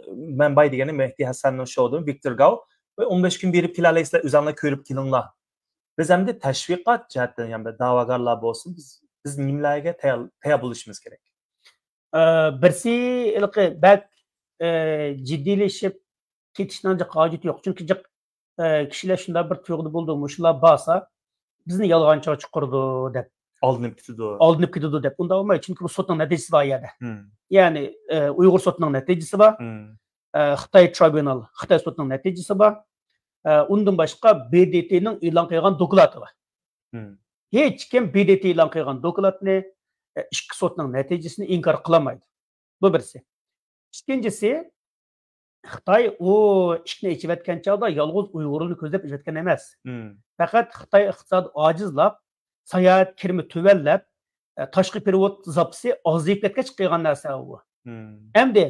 مەنبە دېگەننى مېھدى ھەسەننىڭ شودىن ۋىكتور گاۋ، «ئون بەش كۈن بېرىپ كېلەلەيسىلەر، ئۆزۈڭلار كۆرۈپ كېلىڭلار.» بىز ئەمدى تەشۋىقات جەھەتتىن، يەنى دەۋاگارلار بولسۇن، بىز، بىز نېمىلەرگە تەييار، تەييار بولۇشىمىز كېرەك؟ ئە، بىرسى، ھېلىقى بەك، ئە، جىددىيلىشىپ كېتىشنىڭ جىق ھاجىتى يوق. چۈنكى جىق، ئە، كىشىلەر شۇنداق بىر تۇيغۇدا بولىدۇ، مۇشۇلار بارسا، بىزنى يالغانچىغا چىقىرىدۇ دەپ. ئالدىنىپ كېتىدۇ. ئالدىنىپ كېتىدۇ دەپ. ئۇنداق بولمايدۇ، چۈنكى بۇ سوتنىڭ نەتىجىسى بار ئۇ يەردە. يەنى، ئە، ئۇيغۇر سوتىنىڭ نەتىجىسى بار. ئە، خىتاي ترىبۇنال، خىتاي سوتىنىڭ نەتىجىسى بار. ئە، ئۇندىن باشقا ب د ت نىڭ ئېلان قىلغان دوكلاتى بار. ھېچكىم ب د ت ئېلان قىلغان دوكلاتنى، ئە، ئىككى سوتنىڭ نەتىجىسىنى ئىنكار قىلالمايدۇ. بۇ بىرسى. ئىككىنچىسى، خىتاي ئۇ ئىشىكنى ئېچىۋەتكەن چاغدا يالغۇز ئۇيغۇرلارنى كۆزلەپ ئېچىۋەتكەن ئەمەس. پەقەت خىتاي ئىقتىسادى ئاجىزلاپ، ساياھەت كىرىمى تۆۋەنلەپ، ئە، تاشقى پېرېۋوت زاپىسى ئازىيىپ كەتكەچ قىلغان نەرسە ئۇ. ئەمدى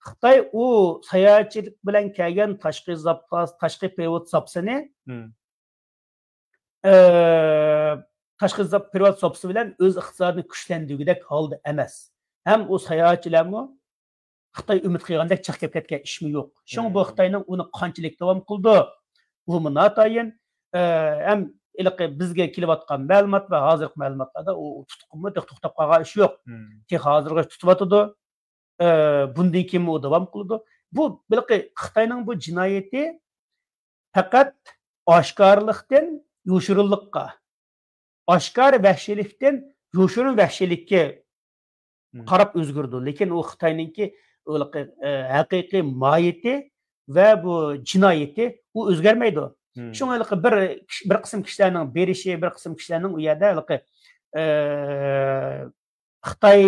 خىتاي ئۇ ساياھەتچىلىك بىلەن كەلگەن تاشقى زاپاس، تاشقى پېرېۋوت زاپىسىنى، ئە، تاشقى زاپ-، پېرېۋوت زاپىسى بىلەن ئۆز ئىقتىسادىنى كۈچلەندۈرگۈدەك ھالدا ئەمەس. ھەم ئۇ ساياھەتچىلەرمۇ خىتاي ئۈمىد قىلغاندەك چىقىپ كەتكەن ئىشمۇ يوق. شۇڭا بۇ خىتاينىڭ ئۇنى قانچىلىك داۋام قىلىدۇ، بۇمۇ ناتايىن. ئە، ھەم ھېلىقى بىزگە كېلىۋاتقان مەلۇمات ۋە ھازىرقى مەلۇماتلاردا ئۇ تۇتقۇنمۇ تېخى توختاپ قالغان ئىش يوق. تېخى ھازىرغىچە تۇتۇۋاتىدۇ. ئە، بۇندىن كېيىنمۇ ئۇ داۋام قىلىدۇ. بۇ ھېلىقى خىتاينىڭ بۇ جىنايىتى پەقەت ئاشكارىلىقتىن يوشۇرۇنلۇققا، ئاشكارا ۋەھشىيلىكتىن يوشۇرۇن ۋەھشىيلىككە قاراپ ئۆزگىرىدۇ. لېكىن ئۇ خىتاينىڭكى ھېلىقى، ئە، ھەقىقىي ماھىيىتى ۋە بۇ جىنايىتى ئۇ ئۆزگەرمەيدۇ. شۇڭا ھېلىقى بىر، بىر قىسىم كىشىلەرنىڭ بېرىشى، بىر قىسىم كىشىلەرنىڭ ئۇ يەردە ھېلىقى، ئە، خىتاي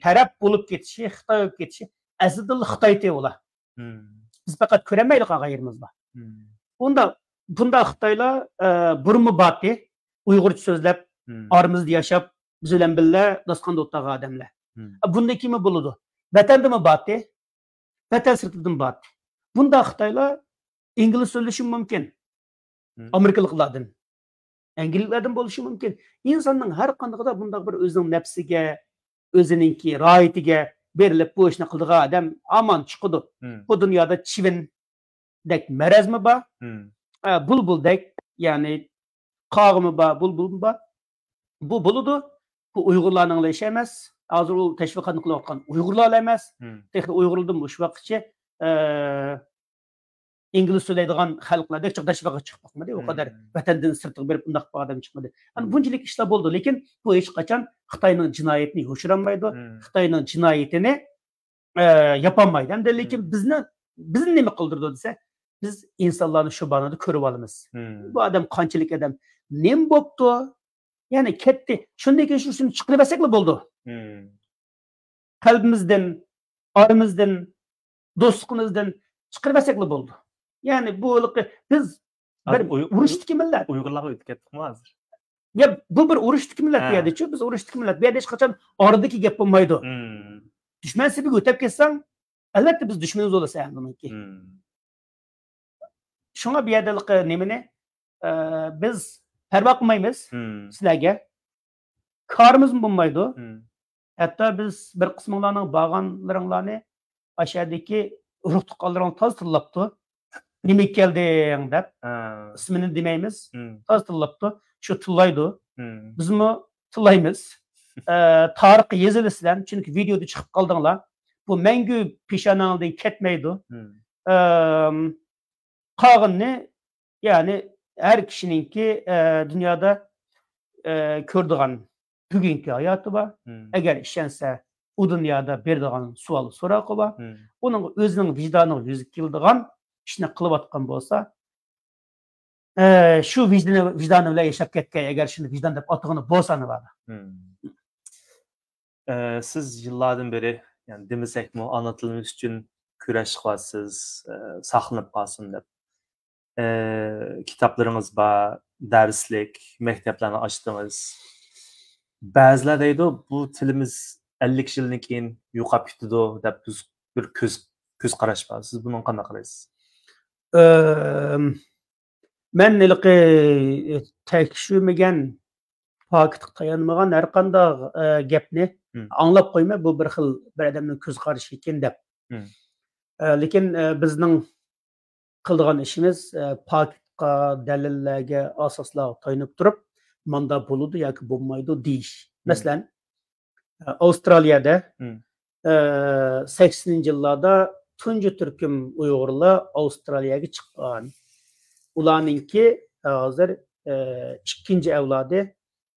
تەرەپ بولۇپ كېتىشى، خىتاي بولۇپ كېتىشى ئەسلىدىنلا خىتايتى ئۇلار. بىز پەقەت كۆرەلمەيلى قالغان يېرىمىز بار. ئۇندا، بۇنداق خىتايلار، ئە، بۇرۇنمۇ بارتى، ئۇيغۇرچە سۆزلەپ، ئارىمىزدا ياشاپ، بىز بىلەن بىللە داستىخاندا ئولتۇرغان ئادەملەر. ئە، بۇندىن كېيىنمۇ بولىدۇ. ۋەتەندىمۇ بارتى، ۋەتەن سىرتىدىن بارتى. بۇنداق خىتايلار ئىنگلىز سۆزلىشى مۇمكىن. ئامېرىكىلىقلاردىن، ئەنگلىيەلىكلەردىن بولۇشى مۇمكىن. ئىنساننىڭ ھەر قاندىقىدا بۇنداق بىر ئۆزىنىڭ نەپسىگە، ئۆزىنىڭكى راھىتىگە بېرىلىپ بۇ ئىشنى قىلىدىغان ئادەم ھامان چىقىدۇ. بۇ دۇنيادا چىۋىن، دەك مەرەزمۇ بار. بۇلبۇلدەك، يەنى قاغىمۇ بار، بۇلبۇلمۇ بار. بۇ بولىدۇ. بۇ ئۇيغۇرلارنىڭلا ئىشى ئەمەس. ھازىر ئۇ تەشۋىقاتنى قىلىۋاتقان ئۇيغۇرلارلا ئەمەس. تېخى ئۇيغۇرلاردىن مۇشۇ ۋاقىتقىچە ئىنگلىز سۆزلەيدىغان خەلقلەردەك چىق-، تەشۋىقاتقا چىقىپ باقمىدى. ئۇ قەدەر ۋەتەندىن سىرتىغا بېرىپ ئۇنداق بىر ئادەم چىقمىدى. يەنى بۇنچىلىك ئىشلار بولدى. لېكىن بۇ ھېچقاچان خىتاينىڭ جىنايىتىنى يوشۇرالمايدۇ. خىتاينىڭ جىنايىتىنى، ئە، ياپالمايدۇ. ئەمدى لېكىن بىزنى، بىزنى نېمە قىلدۇرىدۇ دېسە، بىز ئىنسانلارنى شۇ باھانىدا كۆرۈۋالىمىز. بۇ ئادەم قانچىلىك ئادەم، نېمە بوپتۇ؟ يەنى كەتتى. شۇندىن كېيىن شۇ، شۇنى چىقىرىۋەرسەكلا بولىدۇ. قەلبىمىزدىن، ئارىمىزدىن، دوستلۇقىمىزدىن چىقىرىۋەرسەكلا بولىدۇ. يەنى بۇ ھېلىقى بىز بىر ھازىر ئۇي-، ئۇرۇشتىكى مىللەت. ئۇيغۇرلارغا ئۆتۈپ كەتتۇقمۇ ھازىر؟ يا، بۇ بىر ئۇرۇشتىكى مىللەت بۇ ھە. يەردىچۇ، بىز ئۇرۇشتىكى مىللەت. بۇ يەردە ھېچقاچان ئارىدىكى گەپ بولمايدۇ. دۈشمەن سېپىگە ئۆتۈپ كەتسەڭ، ئەلۋەتتە بىز دۈشمىنىمىز بولىسەن ئۇنىڭكى. شۇڭا بۇ يەردە ھېلىقى نېمىنى، ئە، بىز پەرۋا قىلمايمىز سىلەرگە. كارىمىزمۇ بولمايدۇ. ھەتتا بىز بىر قىسمىڭلارنىڭ بارغانلىرىڭلارنى ئاشۇ يەردىكى ئۇرۇق تۇغقانلىرىڭ تازا تىللاپتۇ. نېمىگە كەلدىڭ دەپ، ھە. ئىسمىنى دېمەيمىز. تازا تىللاپتۇ. شۇ تىللايدۇ. بىزمۇ تىللايمىز. ئە، تارىخقا يېزىلىسىلەر، چۈنكى ۋىدېئودا چىقىپ قالدىڭلار. بۇ مەڭگۈ پېشانەڭدىن كەتمەيدۇ. ئەم، قالغىنىنى، يەنى ھەر كىشىنىڭكى، ئە، دۇنيادا، ئە، كۆرىدىغان بۈگۈنكى ھاياتى بار. ئەگەر ئىشەنسە، ئۇ دۇنيادا بېرىدىغان سوئال سوراقى بار. ئۇنىڭ ئۆزىنىڭ ۋىجدانىغا يۈزۈك كېلىدىغان ئىشنى قىلىۋاتقان بولسا، ئە، شۇ ۋىجدىنى، ۋىجدانى بىلەن ياشاپ كەتكەي، ئەگەر شۇنى ۋىجدان دەپ ئاتىغىنى بولسا، نېمە بار؟ ئە، سىز يىللاردىن بېرى، يەنى دېمىسەكمۇ، ئانا تىلىمىز ئۈچۈن كۈرەش قىلىۋاتىسىز، ئە، ساقلىنىپ قالسۇن دەپ. ئە، كىتابلىرىڭىز بار، دەرسلىك، مەكتەپلەرنى ئاچتىڭىز. بەزىلەر دەيدۇ، بۇ تىلىمىز ئەللىك يىلدىن كېيىن يوقاپ كېتىدۇ دەپ بىز بىر كۆز، كۆز قاراش بار. سىز بۇنىڭغا قانداق قارايسىز؟ ئەم، مەن ھېلىقى تەكشۈرمىگەن، پاكىتقا تايانمىغان ھەر قانداق، ئە، گەپنى ئاڭلاپ قويىمەن، بۇ بىر خىل بىر ئادەمنىڭ كۆز قارىشى ئىكەن دەپ. ئە، لېكىن، ئە، بىزنىڭ قىلىدىغان ئىشىمىز، ئە، پاكىتقا، دەلىللەرگە، ئاساسلارغا تايىنىپ تۇرۇپ، ماندا بولىدۇ ياكى بولمايدۇ دېيىش. مەسىلەن، ئاۋسترالىيەدە، ئە، سەكسىنىنچى يىللاردا تۇنجى تۈركۈم ئۇيغۇرلار ئاۋسترالىيەگە چىققان. ئۇلارنىڭكى ھازىر، ئە، ئىككىنچى ئەۋلادى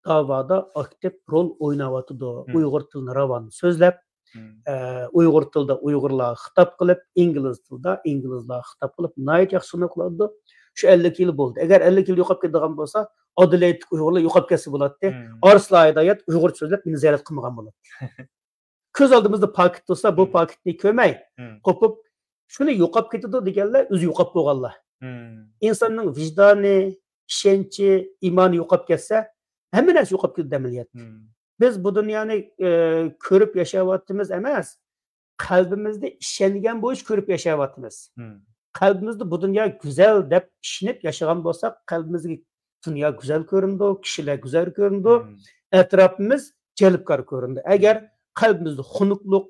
داۋادا ئاكتىپ رول ئويناۋاتىدۇ. ئۇيغۇر تىلىنى راۋان سۆزلەپ، ئە، ئۇيغۇر تىلىدا ئۇيغۇرلارغا خىتاب قىلىپ، ئىنگلىز تىلىدا ئىنگلىزلارغا خىتاب قىلىپ، ناھايىتى ياخشى خىزمەت قىلىۋاتىدۇ. شۇ ئەللىك يىل بولدى. ئەگەر ئەللىك يىل يوقاپ كەتىدىغان بولسا، ئادېلېيدتىكى ئۇيغۇرلار يوقاپ كەتسە بولاتتى. ئارسلان ھىدايەت ئۇيغۇرچە سۆزلەپ، مېنى زىيارەت قىلمىغان بولاتتى. كۆز ئالدىمىزدا پاكىت تۇرسا، بۇ پاكىتنى كۆرمەي، قوپۇپ، شۇنى يوقاپ كېتىدۇ دېگەنلەر ئۆزى يوقاپ بولغانلار. ئىنساننىڭ ۋىجدانى، ئىشەنچى، ئىمانى يوقاپ كەتسە، ھەممە نەرسە يوقاپ كېتىدۇ ئەمەلىيەتتە. بىز بۇ دۇنيانى، ئە، كۆرۈپ ياشاۋاتىمىز ئەمەس، قەلبىمىزدە ئىشەنگەن بويىچە كۆرۈپ ياشاۋاتىمىز. قەلبىمىزدە بۇ دۇنيا گۈزەل دەپ ئىشىنىپ ياشىغان بولساق، قەلبىمىزگە دۇنيا گۈزەل كۆرۈنىدۇ، كىشىلەر گۈزەل كۆرۈنىدۇ، ئەتراپىمىز جەلپكار كۆرۈنىدۇ. ئەگەر قەلبىمىزدە خۇنۇكلۇق،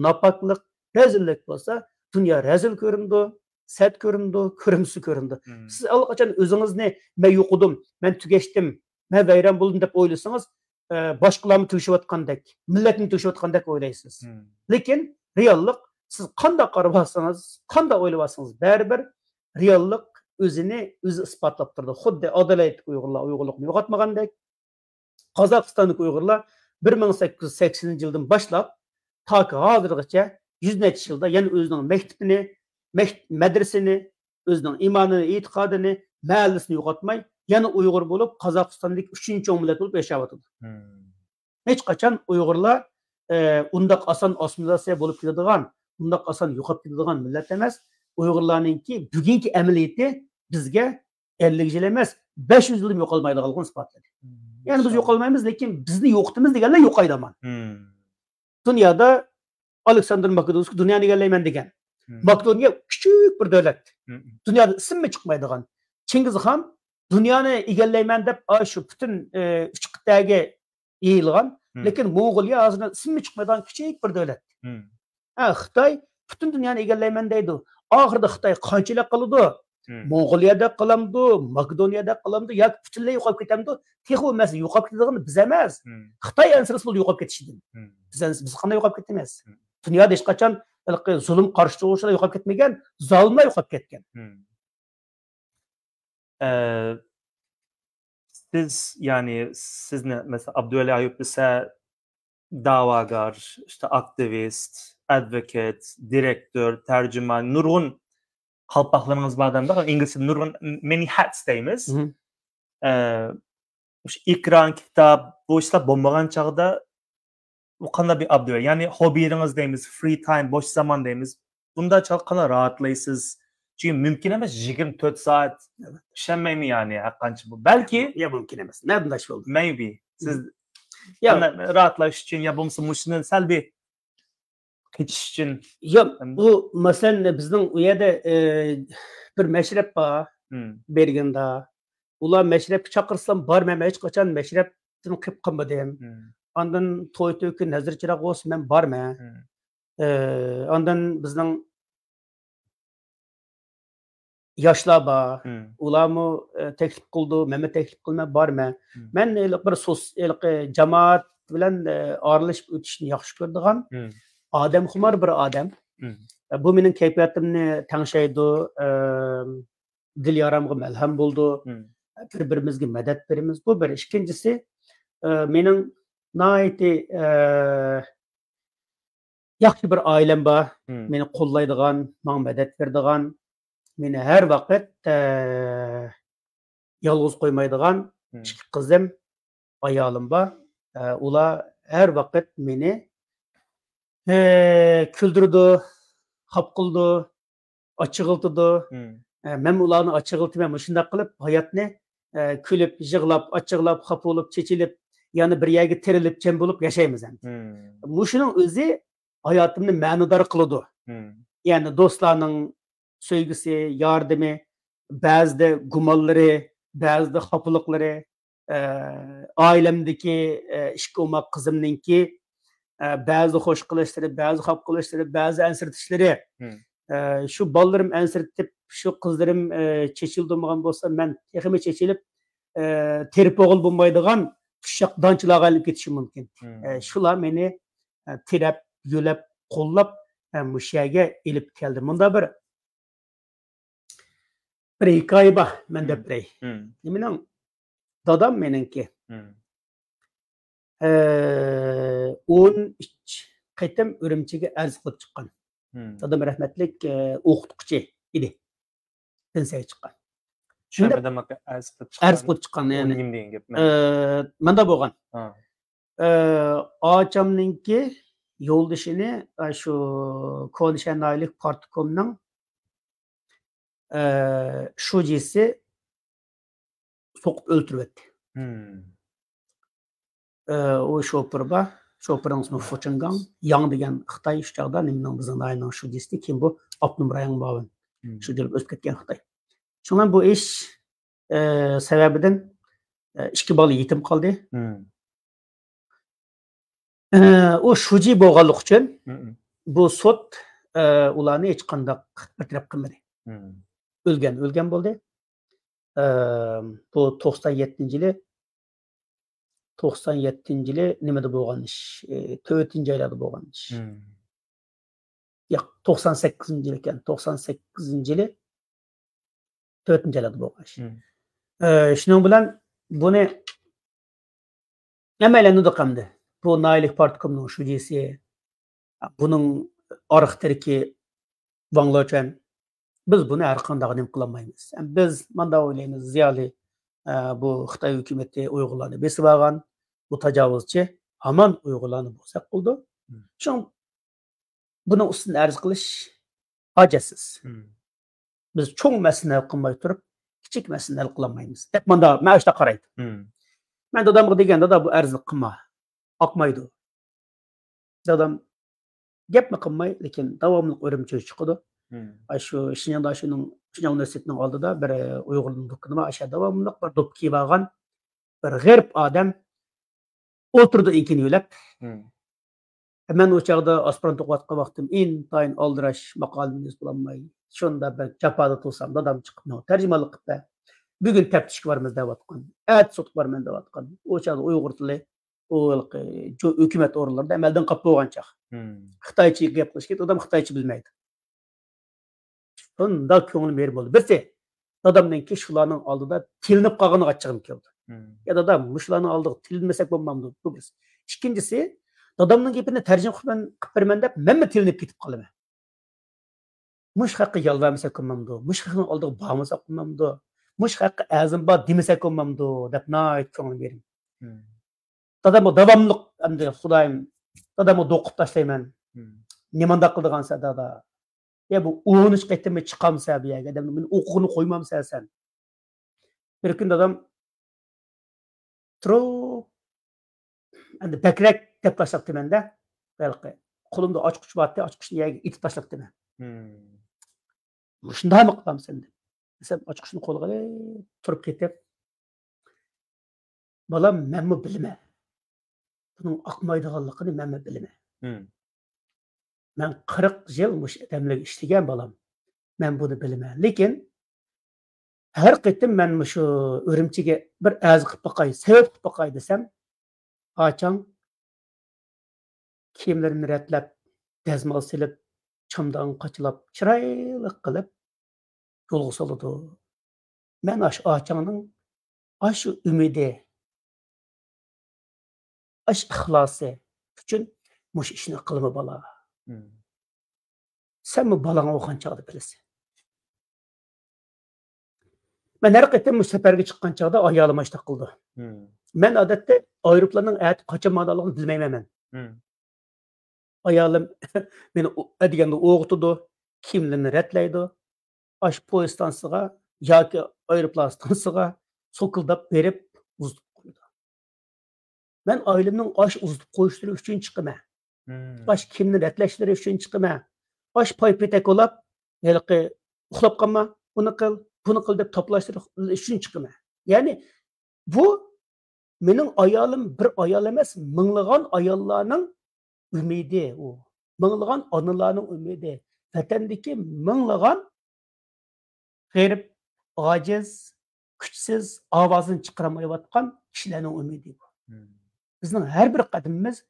ناپاكلىق، رەزىللىك بولسا، دۇنيا رەزىل كۆرۈنىدۇ، سەت كۆرۈنىدۇ، كۆرۈمسىز كۆرۈنىدۇ. سىز ئاللىقاچان ئۆزىڭىزنى، «مەن يوقىدىم، مەن تۈگەشتىم، مەن ۋەيران بولدۇم» دەپ ئويلىسىڭىز، ئە، باشقىلارمۇ تۈگىشىۋاتقاندەك، مىللەتمۇ تۈگىشىۋاتقاندەك ئويلايسىز. لېكىن رېئاللىق، سىز قانداق قارىۋالسىڭىز، قانداق ئويلىۋالسىڭىز، بەرىبىر رېئاللىق ئۆزىنى ئۆزى ئىسپاتلاپ تۇرىدۇ. خۇددى ئادېلېيدتىكى ئۇيغۇرلار ئۇيغۇرلۇقنى يوقاتمىغاندەك، قازاقىستاندىكى ئۇيغۇرلار بىر مىڭ سەككىز يۈز سەكسىنىنچى يىلدىن باشلاپ تاكى ھازىرغىچە يۈز نەچچە يىلدا يەنە ئۆزىنىڭ مەكتىپىنى، مەك-، مەدرىسىنى، ئۆزىنىڭ ئىمانىنى، ئېتىقادىنى، مەھەللىسىنى يوقاتماي، يەنە ئۇيغۇر بولۇپ، قازاقىستاندىكى ئۈچىنچى چوڭ مىللەت بولۇپ ياشاۋاتىدۇ. ھېچقاچان ئۇيغۇرلار، ئە، ئۇنداق ئاسان ئاسسىمىلياتسىيە بولۇپ كېتىدىغان، ئۇنداق ئاسان يوقاپ كېتىدىغان مىللەت ئەمەس. ئۇيغۇرلارنىڭكى بۈگۈنكى ئەمەلىيىتى بىزگە ئەللىك يىل ئەمەس، بەش يۈز يىلدىن يوقالمايدىغانلىقىنى ئىسپاتلىدى. يەنى بىز يوقالمايمىز، لېكىن بىزنى يوقىتىمىز دېگەنلەر يوقايدۇ ھامان. دۇنيادا ئالېكساندىر ماكېدونسكىي دۇنيانى ئىگىلەيمەن دېگەن. ماكېدونىيە كىچىك بىر دۆلەت. دۇنيادا ئىسمى چىقمايدىغان. چىڭگىزخان دۇنيانى ئىگىلەيمەن دەپ، ئاشۇ پۈتۈن، ئە، ئۈچ قىتئەگە يېيىلغان. لېكىن موڭغۇلىيە ھازىر ئىسمى چىقمايدىغان كىچىك بىر دۆلەت. ھە، خىتاي پۈتۈن دۇنيانى ئىگىلەيمەن دەيدۇ. ئاخىرىدا خىتاي قانچىلىك قالىدۇ؟ موڭغۇلىيەدە قالامدۇ، ماكېدونىيەدە قالامدۇ ياكى پۈتۈنلەي يوقاپ كېتەمدۇ؟ تېخى ئۇ مەسىلە يوقاپ كېتىدىغىنى بىز ئەمەس، خىتاي ئەنسىرىسە بولدى يوقاپ كېتىشىدىن. بىز ئەنسىرە، بىز قانداق يوقاپ كېتىمىز؟ دۇنيادا ھېچقاچان ھېلىقى زۇلۇم قارشى تۇرغۇچىلار يوقاپ كەتمىگەن، زالىملار يوقاپ كەتكەن. ئە، سىز، يەنى سىزنى، مەسىلەن، ئابدۇۋەلى ئايۇپ دېسە، دەۋاگەر، ئىشتە، ئاكتىۋىست، ئادۋوكات، دىرېكتور، تەرجىمان، نۇرغۇن قالپاقلىرىڭىز بار دەمدۇ، ئىنگلىزچىدە نۇرغۇن، many hats دەيمىز. ئە، مۇشۇ ئېكران، كىتاب، بۇ ئىشلار بولمىغان چاغدا ئۇ قانداق بىر ئابدۇ، يەنى ھوببىلىرىڭىز دەيمىز، فرى تايم، بوش زامان دەيمىز. بۇنداق چاغدا قانداق راھەتلەيسىز؟ چۈنكى مۇمكىن ئەمەس، يىگىرمە تۆت سائەت ئىشەنمەيمەن، يەنى ھەر قانچە بۇ. بەلكى يا مۇمكىن ئەمەس. نەدىن داش بولدى؟ مەيبى. سىز يا قانداق راھەتلەش ئۈچۈن يا بولمىسا مۇشۇنى سەل بىر قېچىش ئۈچۈن؟ يا ئەمدى بۇ، مەسىلەن، بىزنىڭ ئۇ يەردە، ئە، بىر مەشرەپ بار، بېرگېندا. ئۇلار مەشرەپكە چاقىرسام بارمەن، مەن ھېچقاچان مەشرەپتىن قېلىپ قالمىدىم. ئاندىن توي تۆكۈن، ھەزرىتى چىراغ بولسا مەن بارمەن. ئە، ئاندىن بىزنىڭ ياشلار بار. ئۇلارمۇ، ئە، تەكلىپ قىلىدۇ، مەنمۇ تەكلىپ قىلىمەن، بارمەن. مەن ھېلىقى بىر سوس-، ھېلىقى جامائەت بىلەن، ئە، ئارىلىشىپ ئۆتۈشنى ياخشى كۆرىدىغان، ئادەمخۇمار بىر ئادەم. ئە، بۇ مېنىڭ كەيپىياتىمنى تەڭشەيدۇ، ئە، دىل يارامغا مەلھەم بولىدۇ. بىر-بىرىمىزگە مەدەت بېرىمىز. بۇ بىر. ئىككىنچىسى، ئە، مېنىڭ ناھايىتى، ئە، ياخشى بىر ئائىلەم بار. مېنى قوللايدىغان، ماڭا مەدەت بېرىدىغان، مېنى ھەر ۋاقىت، ئە، يالغۇز قويمايدىغان ئىككى قىزىم، ئايالىم بار. ئە، ئۇلار ھەر ۋاقىت مېنى، ئە، كۈلدۈرىدۇ، خاپا قىلىدۇ، ئاچچىقلىتىدۇ. ئە، مەنمۇ ئۇلارنى ئاچچىقلىتىمەن. مۇشۇنداق قىلىپ ھاياتنى، ئە، كۈلۈپ، يىغلاپ، ئاچچىقلاپ، خاپا بولۇپ، چېچىلىپ، يەنە بىر يەرگە تىرىلىپ، جەم بولۇپ ياشايمىز ئەمدى. مۇشۇنىڭ ئۆزى ھاياتىمنى مەنىدار قىلىدۇ. يەنى دوستلارنىڭ سۆيگۈسى، ياردىمى، بەزىدە گۇمانلىرى، بەزىدە خاپىلىقلىرى، ئە، ئائىلەمدىكى، ئە، ئىككى ئوماق قىزىمنىڭكى، ئە، بەزىدە خوش قىلىشلىرى، بەزىدە خاپا قىلىشلىرى، بەزىدە ئەنسىرىتىشلىرى. ئە، شۇ بالىلىرىم ئەنسىرىتىپ، شۇ قىزلىرىم، ئە، چېچىلدۇرمىغان بولسا، مەن تېخىمۇ چېچىلىپ، ئە، تېرىپ بوغۇل بولمايدىغان ئۇششاق دانچىلارغا ئايلىنىپ كېتىشىم مۇمكىن. ئە، شۇلار مېنى، ئە، تىرەپ، يۆلەپ، قوللاپ، ئە، مۇشۇ يەرگە ئېلىپ كەلدى. مۇندا بىر بىر ھېكايە بار، مەن دەپ بېرەي. نېمىنىڭ؟ دادام مېنىڭكى. ئە، ئون ئۈچ قېتىم ئۈرۈمچىگە ئەرز قىلىپ چىققان. دادام رەھمەتلىك، ئە، ئوقۇتقۇچى ئىدى. پېنسىيەگە چىققان. چۈشەنمىدىم، ئەرز قىلىپ چىققان. ئەرز قىلىپ چىققان، يەنى. ئە، مەندە بولغان. ئە، ئاچامنىڭكى يولدىشىنى، ئە، شۇ كونا شەھەر ناھىيەلىك پارتكومنىڭ، ئە، شۇجىسى سوقۇپ ئۆلتۈرۈۋەتتى. ئە، ئۇ شوپۇر بار. شوپۇرنىڭ ئىسمى فۇچىڭگاڭ. ياڭ دېگەن خىتاي شۇ چاغدا نېمىنىڭ، بىزنىڭ ناھىيەنىڭ شۇجىسى، كېيىن بۇ ئاپتونوم رايونغا مۇئاۋىن شۇجى بولۇپ ئۆتۈپ كەتكەن خىتاي. شۇڭا بۇ ئىش، ئە، سەۋەبىدىن، ئە، ئىككى بالا يېتىم قالدى. ئە، ئۇ شۇجى بولغانلىقى ئۈچۈن بۇ سوت، ئە، ئۇلارنى ھېچقانداق بىر تەرەپ قىلمىدى. ئۆلگەن، ئۆلگەن بولدى. ئە، بۇ توقسان يەتتىنچى يىلى، توقسان يەتتىنچى يىلى نېمىدە بولغان ئىش؟ ئە، تۆتىنچى ئايلاردا بولغان ئىش. ياق، توقسان سەككىزىنچى يىل ئىكەن. توقسان سەككىزىنچى يىلى تۆتىنچى ئايلاردا بولغان ئىش. ئە، شۇنىڭ بىلەن بۇنى ھەممەيلەن ئۇنىدۇق ئەمدى. بۇ ناھىيەلىك پارتكومنىڭ شۇجىسى، بۇنىڭ ئارقا تىرىكى ۋاڭ لېچۈەن. بىز بۇنى ھەر قانداق نېمە قىلالمايمىز. بىز مانداق ئويلايمىز، زىيالىي، ئە، بۇ خىتاي ھۆكۈمىتى ئۇيغۇرلارنى بېسىۋالغان، بۇ تاجاۋۇزچى، ھامان ئۇيغۇرلارنى بوزەك قىلىدۇ. شۇڭا بۇنىڭ ئۈستىدىن ئەرز قىلىش ھاجەتسىز. بىز چوڭ مەسىلىنى ھەل قىلماي تۇرۇپ، كىچىك مەسىلىنى ھەل قىلالمايمىز، دەپ ماندا مەن ئاشۇنداق قارايدۇ. مەن دادامغا دېگەن، دادا، بۇ ئەرزنى قىلما، ئاقمايدۇ. دادام گەپمۇ قىلماي، لېكىن داۋاملىق ئۈرۈمچىگە چىقىدۇ. ئاشۇ شىنجاڭدا، شۇنىڭ، شىنجاڭ ئۇنىۋېرسىتېتىنىڭ ئالدىدا بىر، ئە، ئۇيغۇرنىڭ دۇكىنى بار، ئاشۇ يەردە داۋاملىق بىر دوپپا كىيىۋالغان بىر غېرىب ئادەم ئولتۇرىدۇ ئېڭىكىنى يۆلەپ. مەن ئۇ چاغدا ئاسپىرانت ئوقۇۋاتقان ۋاقتىم، ئىنتايىن ئالدىراش، ماقالىمنى يېزىپ بولالماي، شۇنداق بىر جاپادا تۇرسام، دادام چىقىپ ماڭا تەرجىمانلىق قىلىپ بەر. بۈگۈن تەپتىشكە بارىمىز دەۋاتقان. ئەتە سوتقا بارىمەن دەۋاتقان. ئۇ چاغدا ئۇيغۇر تىلى، ئۇ ھېلىقى جو-، ھۆكۈمەت ئورۇنلىرىدا ئەمەلدىن قاپ بولغان چاغ. خىتايچە گەپ قىلىشكە دادام خىتايچە بىلمەيدۇ. شۇنداق كۆڭلۈم يېرىم بولدى. بىرسى، دادامنىڭكى شۇلارنىڭ ئالدىدا تىلىنىپ قالغىنىغا ئاچچىقىم كەلدى. يا دادا، مۇشۇلارنىڭ ئالدىغا تىلىنمىسەك بولمامدۇ؟ بۇ بىرسى. ئىككىنچىسى، دادامنىڭ گېپىنى تەرجىمە قىلىپ بېرىمەن دەپ، مەنمۇ تىلىنىپ كېتىپ قالىمەن. مۇشۇ خەققە يالۋەرمىسەك بولمامدۇ؟ مۇشۇ خەقنىڭ ئالدىغا بارمىساق بولمامدۇ؟ مۇشۇ خەققە ئەزىم بار دېمىسەك بولمامدۇ؟ دەپ ناھايىتى كۆڭلۈم يېرىم. دادامغا داۋاملىق، ئەمدى خۇدايىم، دادامغا دوقۇپ تاشلايمەن. نېمانداق قىلىدىغانسەن دادا؟ يا بۇ ئون ئۈچ قېتىممۇ چىقامسەن بۇ يەرگە؟ دەپ مېنى ئوقۇغىنى قويمامسەن سەن؟ بىر كۈنى دادام تۇرۇپ، ئەمدى بەكرەك دەپ تاشلاپتىمەن-دە. ھېلىقى قولۇمدا ئاچقۇچ بارتى، ئاچقۇچنى يەرگە ئېتىپ تاشلاپتىمەن. مۇشۇنداقمۇ قىلامسەن دەپ. دېسەم، ئاچقۇچنى قولىغا ئېلىپ، تۇرۇپ كېتىپ، بالام، مەنمۇ بىلىمەن. بۇنىڭ ئاقمايدىغانلىقىنى مەنمۇ بىلىمەن. مەن قىرىق يىل مۇشۇ ئادەملەرگە ئىشلىگەن بالام. مەن بۇنى بىلىمەن. لېكىن ھەر قېتىم مەن مۇشۇ ئۈرۈمچىگە بىر ئەرز قىلىپ باقاي، سەۋەب قىلىپ باقاي دېسەم، ئاچاڭ كىيىملىرىنى رەتلەپ، دەزمال سېلىپ، چامدىغىنى قاچىلاپ، چىرايلىق قىلىپ يولغا سالىدۇ. مەن ئاشۇ ئاچاڭنىڭ ئاشۇ ئۈمىدى، ئاشۇ ئىخلاسى ئۈچۈن مۇشۇ ئىشنى قىلىمەن بالا. سەنمۇ بالاڭ ئوخۇغان چاغدا بىلىسەن. مەن ھەر قېتىم مۇشۇ سەپەرگە چىققان چاغدا ئايالىم ئاشۇنداق قىلىدۇ. مەن ئادەتتە ئايروپىلاننىڭ ئەتە قاچان ماڭىدىغانلىقىنى بىلمەيمەن مەن. ئايالىم مېنى ئۇ-، ئەدىگەندە ئويغىتىدۇ، كىيىملىرىنى رەتلەيدۇ. ئاشۇ پويىز ئىستانسىسىغا ياكى ئايروپىلان ئىستانسىسىغا سوكۇلداپ بېرىپ ئۇزىتىپ قويىدۇ. مەن ئائىلەمنىڭ ئاشۇ ئۇزىتىپ قويۇشلىرى ئۈچۈن چىقىمەن. ئاشۇ كىيىمنى رەتلەشلىرى ئۈچۈن چىقىمەن. ئاشۇ پاي پېتەك ئولاپ، ھېلىقى ئۇخلاپ قالما، ئۇنى قىل، بۇنى قىل دەپ تاپىلاشلىرى ئۈچۈن چىقىمەن. يەنى بۇ مېنىڭ ئايالىم بىر ئايال ئەمەس، مىڭلىغان ئاياللارنىڭ ئۈمىدى ئۇ. مىڭلىغان ئانىلارنىڭ ئۈمىدى. ۋەتەندىكى مىڭلىغان غېرىب، ئاجىز، كۈچسىز، ئاۋازىنى چىقىرالمايۋاتقان كىشىلەرنىڭ ئۈمىدى بۇ. بىزنىڭ ھەر بىر قەدىمىمىز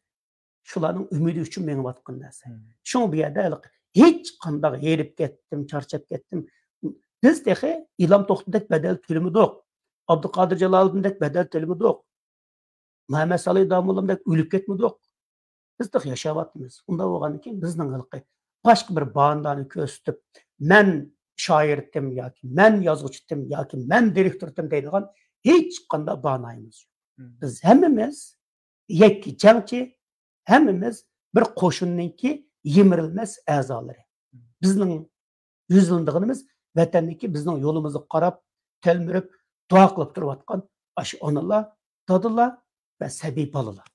شۇلارنىڭ ئۈمىدى ئۈچۈن مېڭىۋاتقان نەرسە. شۇڭا بۇ يەردە ھېلىقى ھېچقانداق ھېرىپ كەتتىم، چارچاپ كەتتىم. بىز تېخى ئىلھام توختىدەك بەدەل تۆلىمىدۇق. ئابدۇقادىر جالالىدىندەك بەدەل تۆلىمىدۇق. مۇھەممەد سالىھ داموللامدەك ئۆلۈپ كەتمىدۇق. بىز تېخى ياشاۋاتىمىز. ئۇنداق بولغاندىن كېيىن بىزنىڭ ھېلىقى باشقا بىر باھانىلارنى كۆرسىتىپ، مەن شائىرتىم ياكى مەن يازغۇچىتىم ياكى مەن دىرېكتورتىم دەيدىغان ھېچقانداق باھانىمىز يوق. بىز ھەممىمىز يەككە جەڭچى، ھەممىمىز بىر قوشۇننىڭكى يىمىرىلمەس ئەزالىرى. بىزنىڭ يۈزلىنىدىغىنىمىز ۋەتەندىكى بىزنىڭ يولىمىزغا قاراپ، تەلمۈرۈپ، دۇئا قىلىپ تۇرۇۋاتقان ئاشۇ ئانىلار، دادىلار ۋە سەبىي بالىلار.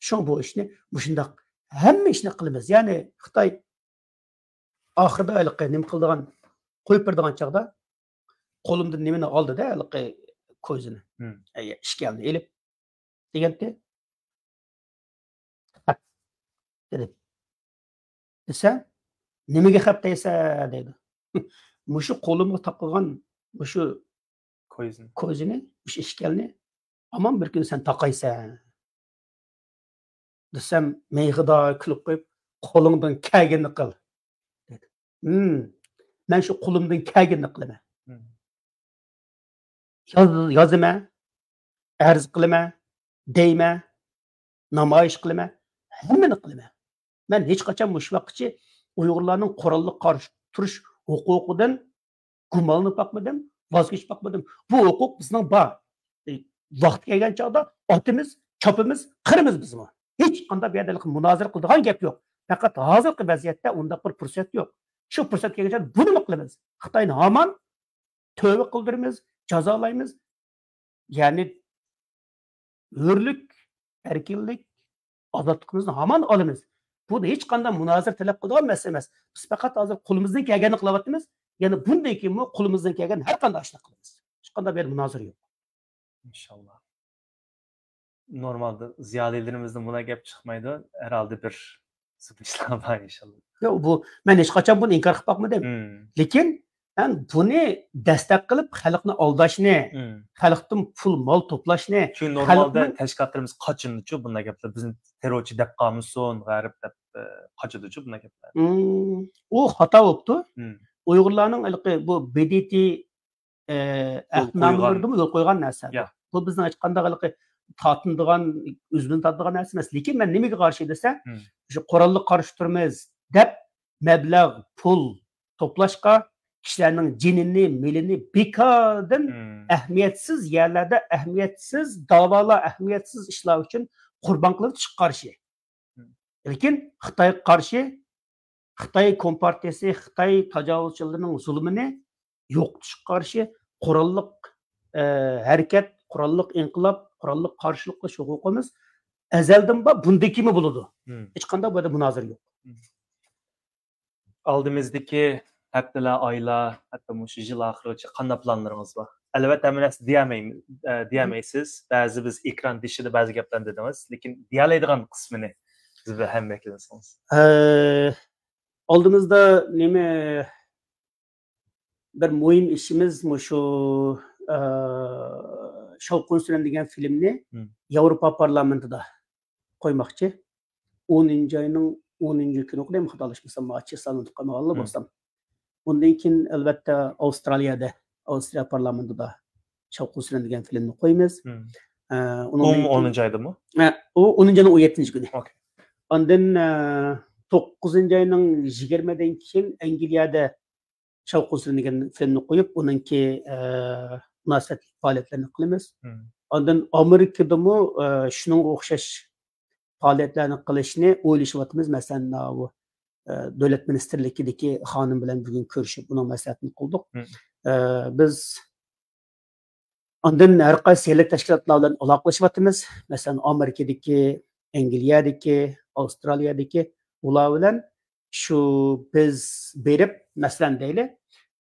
شۇڭا بۇ ئىشنى مۇشۇنداق ھەممە ئىشنى قىلىمىز. يەنى خىتاي ئاخىرىدا ھېلىقى نېمە قىلىدىغان، قويۇپ بېرىدىغان چاغدا قولۇمدىن نېمىنى ئالدى-دە، ھېلىقى كويزىنى. ئەي، ئىشكەلنى ئېلىپ دېگەنتى. خەپ دېدى. دېسە، نېمىگە خەپ دەيسەن دەيدۇ. مۇشۇ قولۇمغا تاقىغان مۇشۇ كويزىنى. كويزىنى، مۇشۇ ئىشكەلنى ھامان بىر كۈنى سەن تاقايسەن. دېسەم، مېنى خۇدا كۈلۈپ قويۇپ، قولۇڭدىن كەلگىنىنى قىل دېدى. ھىم، مەن شۇ قولۇمدىن كەلگىنىنى قىلىمەن. ياز-، يازىمەن، ئەرز قىلىمەن، دەيمەن، نامايىش قىلىمەن، ھەممىنى قىلىمەن. مەن ھېچقاچان مۇشۇ ۋاقىتقىچە ئۇيغۇرلارنىڭ قوراللىق قارشى تۇرۇش ھوقۇقىدىن گۇمانلىنىپ باقمىدىم، ۋاز كېچىپ باقمىدىم. بۇ ھوقۇق بىزنىڭ بار. ئى، ۋاقتى كەلگەن چاغدا ئاتىمىز، چاپىمىز، قىرىمىز بىزمۇ. ھېچقانداق بۇ يەردە مۇنازىرە قىلىدىغان گەپ يوق. پەقەت ھازىرقى ۋەزىيەتتە ئۇنداق بىر پۇرسەت يوق. شۇ پۇرسەت كەلگەن چاغدا بۇنىمۇ قىلىمىز. خىتاينى ھامان تۆۋە قىلدۇرىمىز، جازالايمىز. يەنى ھۆرلۈك، ئەركىنلىك، ئازادلىقىمىزنى ھامان ئالىمىز. بۇ ھېچقانداق مۇنازىرە تەلەپ قىلىدىغان مەسىلە ئەمەس. بىز پەقەت ھازىر قولىمىزدىن كەلگەننى قىلىۋاتىمىز. يەنى بۇندىن كېيىنمۇ قولىمىزدىن كەلگەن ھەر قانداق ئىشنى قىلىمىز. ھېچقانداق بۇ يەردە مۇنازىرە يوق. ئىنشاللا. نورمالدا زىيالىيلىرىمىزدىن بۇنداق گەپ چىقمايدۇ. ھەرھالدا بىر سىز ئىشلار بار ئىنشاللا. ياق، بۇ، مەن ھېچقاچان بۇنى ئىنكار قىلىپ باقمىدىم. لېكىن مەن بۇنى دەستەك قىلىپ خەلقنى ئالداشنى، خەلقتىن پۇل، مال توپلاشنى، چۈنكى نورمالدا خەلقنىڭ تەشكىلاتلىرىمىز قاچىنىچۇ بۇنداق گەپلەر، بىزنى تېررورچى دەپ قالمىسۇن، غەرب دەپ، ئە، قاچىدىچۇ بۇنداق گەپلەر. مم، ئۇ خاتا بوپتۇ. مم. ئۇيغۇرلارنىڭ ھېلىقى بۇ ب د ت، ئە، يول قويغان. ئەھدىنامىلىرىدىمۇ يول قويغان نەرسە. يا. بۇ بىزنىڭ ھېچقانداق ھېلىقى تارتىنىدىغان، ئۆزىنى تارتىدىغان نەرسە ئەمەس. لېكىن مەن نېمىگە قارشى دېسە، مم. شۇ قوراللىق قارشى تۇرىمىز دەپ مەبلەغ، پۇل توپلاشقا، كىشىلەرنىڭ جېنىنى، مېلىنى بىكاردىن مم. ئەھمىيەتسىز يەرلەردە، ئەھمىيەتسىز داۋالار، ئەھمىيەتسىز ئىشلار ئۈچۈن قۇربان قىلىۋېتىشقا قارشى. مم. لېكىن خىتايغا قارشى، خىتاي كومپارتىيىسى، خىتاي تاجاۋۇزچىلىرىنىڭ زۇلۇمىنى يوقىتىشقا قارشى قوراللىق، ئە، ھەرىكەت، قوراللىق ئىنقىلاب، قوراللىق قارشىلىق قىلىش ھوقۇقىمىز ئەزەلدىن بار، بۇندىن كېيىنمۇ بولىدۇ. مم. ھېچقانداق بۇ يەردە مۇنازىرە يوق. مم. ئالدىمىزدىكى ھەپتىلەر، ئايلار، ھەتتا مۇشۇ يىل ئاخىرىغىچە قانداق پىلانلىرىڭىز بار؟ ئەلۋەتتە، ھەممە نەرسە دېيەلمەيمىز، ئە، دېيەلمەيسىز. بەزى بىز ئېكران بېشىدا بەزى گەپلەرنى دېدىڭىز، لېكىن دېيەلەيدىغان قىسمىنى بىز بىلەن ھەمبەھىرلەشسىڭىز. ئە، ئالدىمىزدا نېمە، بىر مۇھىم ئىشىمىز مۇشۇ، ئە، شاۋقۇن سۈرەن دېگەن فىلىمنى مم. ياۋروپا پارلامېنتىدا قويماقچى. ئونىنچى ئاينىڭ ئونىنچى كۈنى ئوقۇدى، خاتالاشمىسام، ماچى سانىتىپ قالمىغانلا مم. بولسام. ئۇندىن كېيىن، ئەلۋەتتە، ئاۋسترالىيەدە، ئاۋسترالىيە پارلامېنتىدا شاۋقۇن سۈرەن دېگەن فىلىمنى قويىمىز. مم. ئە، ئۇنىڭدىن ئۇمۇ كېيىن ئونىنچى ئايدىمۇ؟ ھە، ئۇ ئونىنچى ئاينىڭ ئون يەتتىنچى كۈنى. ئوكەي. ئاندىن، ئە، توققۇزىنچى ئاينىڭ يىگىرمىدىن كېيىن ئەنگلىيەدە شاۋقۇن سۈرەن دېگەن فىلىمنى قويۇپ، ئۇنىڭكى، ئە، مۇناسىۋەتلىك پائالىيەتلەرنى قىلىمىز. مم. ئاندىن ئامېرىكىدىمۇ، ئە، شۇنىڭغا ئوخشاش پائالىيەتلەرنى قىلىشنى ئويلىشىۋاتىمىز. مەسىلەن، ئاۋۇ، ئە، دۆلەت مىنىستىرلىكىدىكى خانىم بىلەن بۈگۈن كۆرۈشۈپ، ئۇنىڭ مەسلىھەتىنى قىلدۇق. مم. ئە، بىز ئاندىن ھەر قايسى يەرلىك تەشكىلاتلار بىلەن ئالاقىلىشىۋاتىمىز. مەسىلەن، ئامېرىكىدىكى، ئەنگلىيەدىكى، ئاۋسترالىيەدىكى، ئۇلار بىلەن شۇ بىز بېرىپ، مەسىلەن دەيلى،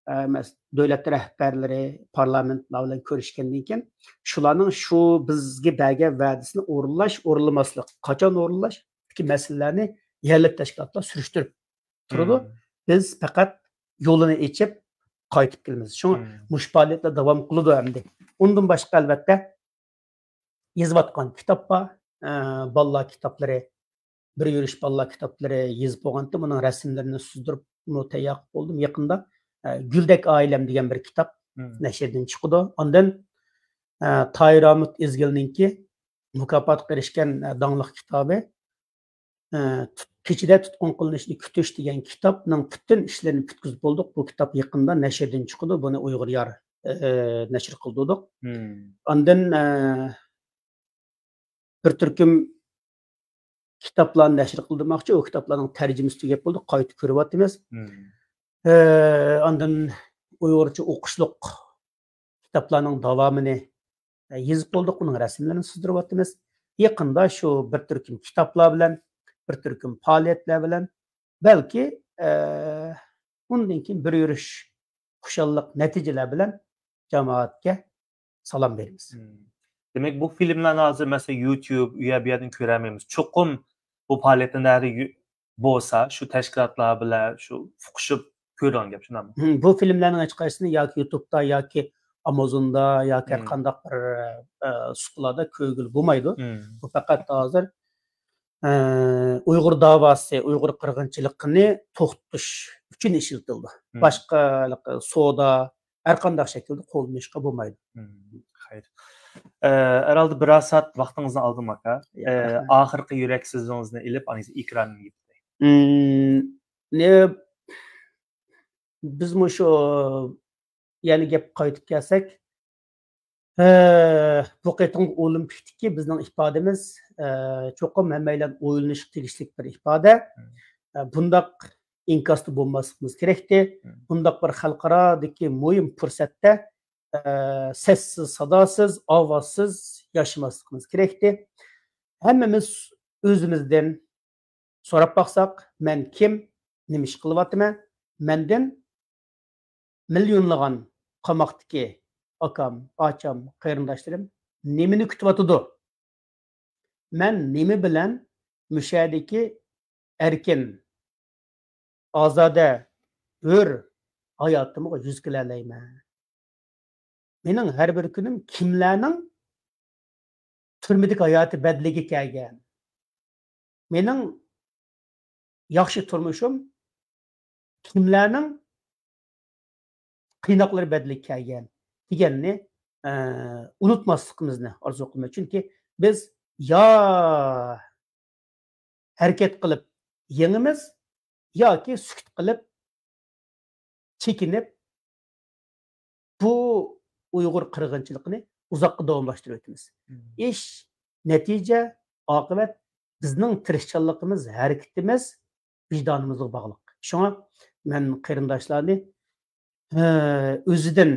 ئە، مەس-، دۆلەت رەھبەرلىرى، پارلامېنتلار بىلەن كۆرۈشكەندىن كېيىن، شۇلارنىڭ شۇ بىزگە بەرگەن ۋەدىسىنى ئورۇنلاش، ئورۇنلىماسلىق، قاچان ئورۇنلاشتىكى مەسىلىلەرنى يەرلىك تەشكىلاتلار سۈرۈشتۈرۈپ تۇرىدۇ. مم. بىز پەقەت يولىنى ئېچىپ قايتىپ كېلىمىز. شۇڭا مم. مۇشۇ پائالىيەتلەر داۋام قىلىدۇ ئەمدى. ئۇندىن باشقا، ئەلۋەتتە، يېزىۋاتقان كىتاب بار. ئە، بالىلار كىتابلىرى، بىر يۈرۈش بالىلار كىتابلىرى يېزىپ بولغانتىم. ئۇنىڭ رەسىملىرىنى سىزدۇرۇپ، ئۇنى تەييار قىلىپ بولدۇم. يېقىندا، ئە، گۈلدەك ئائىلەم دېگەن بىر كىتاب مم. نەشردىن چىقىدۇ. ئاندىن، ئە، تاھىر ئامۇت ئىزگىلنىڭكى مۇكاپاتقا ئېرىشكەن، ئە، داڭلىق كىتابى، ئە، تۇت-، كېچىدە تۇتقۇن قىلىنىشنى كۈتۈش دېگەن كىتابنىڭ پۈتۈن ئىشلىرىنى پۈتكۈزۈپ بولدۇق. بۇ كىتاب يېقىندا نەشردىن چىقىدۇ. بۇنى ئۇيغۇر يار، ئە، نەشر قىلدۇردۇق. مم. ئاندىن، ئە، بىر تۈركۈم كىتابلارنى نەشر قىلدۇرماقچى. ئۇ كىتابلارنىڭ تەرجىمىسى تۈگەپ بولدى، قايتا كۆرۈۋاتىمىز. مم. ئە، ئاندىن ئۇيغۇرچە ئوقۇشلۇق كىتابلارنىڭ داۋامىنى، ئە، يېزىپ بولدۇق، ئۇنىڭ رەسىملىرىنى سىزدۇرۇۋاتىمىز. يېقىندا شۇ بىر تۈركۈم كىتابلار بىلەن، بىر تۈركۈم پائالىيەتلەر بىلەن، بەلكى، ئە، ئۇندىن كېيىن بىر يۈرۈش خۇشاللىق نەتىجىلەر بىلەن جامائەتكە سالام بېرىمىز. مم. دېمەك، بۇ فىلىملارنى ھازىر، مەسىلەن، يۇتيۇب، ئۇ يەر، بۇ يەردىن كۆرەلمەيمىز. چوقۇم بۇ پائالىيەتلەر نەدە يۈ-، بولسا، شۇ تەشكىلاتلار بىلەن شۇ ئۇقۇشۇپ كۆرىدىغان گەپ، شۇنداقمۇ؟ مم، بۇ فىلىملەرنىڭ ھېچقايسىسىنى ياكى يۇتۇبتا، ياكى ئامازوندا، ياكى ھەر مم. قانداق بىر، ئە، سۇپىلاردا كۆرگىلى بولمايدۇ. مم. بۇ پەقەت ھازىر ئە، ئۇيغۇر داۋاسى، ئۇيغۇر قىرغىنچىلىقىنى توختىتىش ئۈچۈن ئىشلىتىلىدۇ. مم. باشقا سودا، ھەر قانداق شەكىلدە قوللىنىشقا بولمايدۇ. مم، خەير. ئە، ھەرھالدا بىرەر سائەت ۋاقتىڭىزنى ئالدىم، ئاكا. ياق، ئە، رەھمەت. ئاخىرقى يۈرەك سۆزىڭىزنى ئېلىپ، ئاندىن ئېكراننى يېپىپ. مم، نە-، بىز مۇشۇ يەنە گەپكە قايتىپ كەلسەك، ئە، بۇ قېتىمقى ئولىمپىكتىكى بىزنىڭ ئىپادىمىز، ئە، چوقۇم ھەممەيلەن ئويلىنىشقا تېگىشلىك بىر ئىپادە. مم. ئە، بۇنداق ئىنكاستا بولماسلىقىمىز كېرەكتى. مم. بۇنداق بىر خەلقئارادىكى مۇھىم پۇرسەتتە، ئە، سەسسىز، ساداسىز، ئاۋازسىز ياشىماسلىقىمىز كېرەكتى. ھەممىمىز ئۆزىمىزدىن سوراپ باقساق، مەن كىم، نېمە ئىش قىلىۋاتىمەن؟ مەندىن مىليونلىغان قاماقتىكى ئاكام، ئاچام، قېرىنداشلىرىم نېمىنى كۈتۈۋاتىدۇ؟ مەن نېمە بىلەن مۇشۇ يەردىكى ئەركىن، ئازادە، ھۆر ھاياتىمغا يۈز كېلەلەيمەن. مېنىڭ ھەر بىر كۈنۈم كىملەرنىڭ تۈرمىدىكى ھاياتى بەدىلىگە كەلگەن. مېنىڭ ياخشى تۇرمۇشۇم كىملەرنىڭ قىيناقلىرى بەدىلىگە كەلگەن دېگەننى، ئە، ئۇنتۇماسلىقىمىزنى ئارزۇ قىلىمەن. چۈنكى بىز يا ھەرىكەت قىلىپ يېڭىمىز ياكى سۈكۈت قىلىپ، چېكىنىپ، بۇ ئۇيغۇر قىرغىنچىلىقىنى ئۇزاققا داۋاملاشتۇرۇۋېتىمىز. مم. ئىش، نەتىجە، ئاقىۋەت بىزنىڭ تىرىشچانلىقىمىز، ھەرىكىتىمىز، ۋىجدانىمىزغا باغلىق. شۇڭا مەن قېرىنداشلارنى، ئە، ئۆزىدىن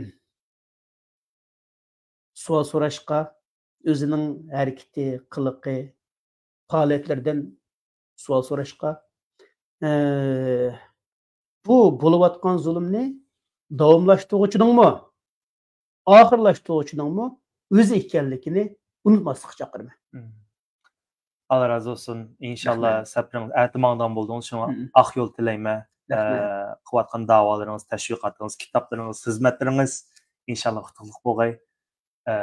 سوئال سوراشقا، ئۆزىنىڭ ھەرىكىتى، قىلىقى، پائالىيەتلىرىدىن سوئال سوراشقا، ئە، بۇ بولۇۋاتقان زۇلۇمنى داۋاملاشتۇرغۇچىنىڭمۇ، ئاخىرلاشتۇرغۇچىنىڭمۇ ئۆزى ئىكەنلىكىنى ئۇنتۇماسلىققا چاقىرىمەن. مم. ئاللا رازى بولسۇن. ئىنشاللا رەھمەت. سەپىرىڭىز ئەتە ماڭىدىغان بولىدىغان، شۇڭا مم. ئاق يول تىلەيمەن. رەھمەت. ئە، قىلىۋاتقان داۋالىرىڭىز، تەشۋىقاتىڭىز، كىتابلىرىڭىز، خىزمەتلىرىڭىز ئىنشاللا ئۇتۇقلۇق بولغاي. ئە،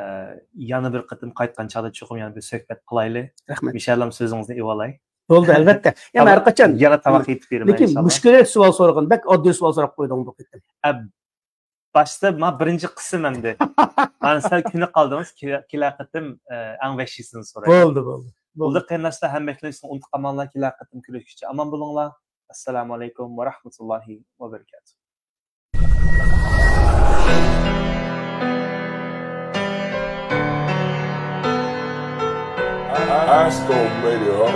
يەنە بىر قېتىم قايتقان چاغدا چوقۇم يەنە بىر سۆھبەت قىلايلى. رەھمەت. مىشەللام سۆزىڭىزنى ئېۋالاي. بولدى، ئەلۋەتتە. يەنە ھەر قاچان. يەنە تاماق يېتىپ بېرىمەن، لېكىن ئىنشاللا. مۇشكۈلەت سوئال سورىغىن، بەك ئاددىي سوئال سوراپ قويدۇڭ بۇ قېتىم. ئە، باشتا ما بىرىنچى قىسىم ئەمدى. مانا سەل كۆنۈپ قالدىڭىز، كېلە-، كېلەر قېتىم، ئە، ئەڭ ۋەھشىيسىنى سورايمەن. بولدى، بولدى، بولدى. بولدى قېرىنداشلار، ھەممە ئىككىلىسىنى ئۇنتۇپ قالماڭلار، كېلەر قېتىم كۆرۈشكىچە ئامان بولۇڭلار. ئەسسالامۇ ئەلەيكۇم ۋە رەھمەتۇللاھى ۋە بەرىكاتۇھ. Astro made it, ho.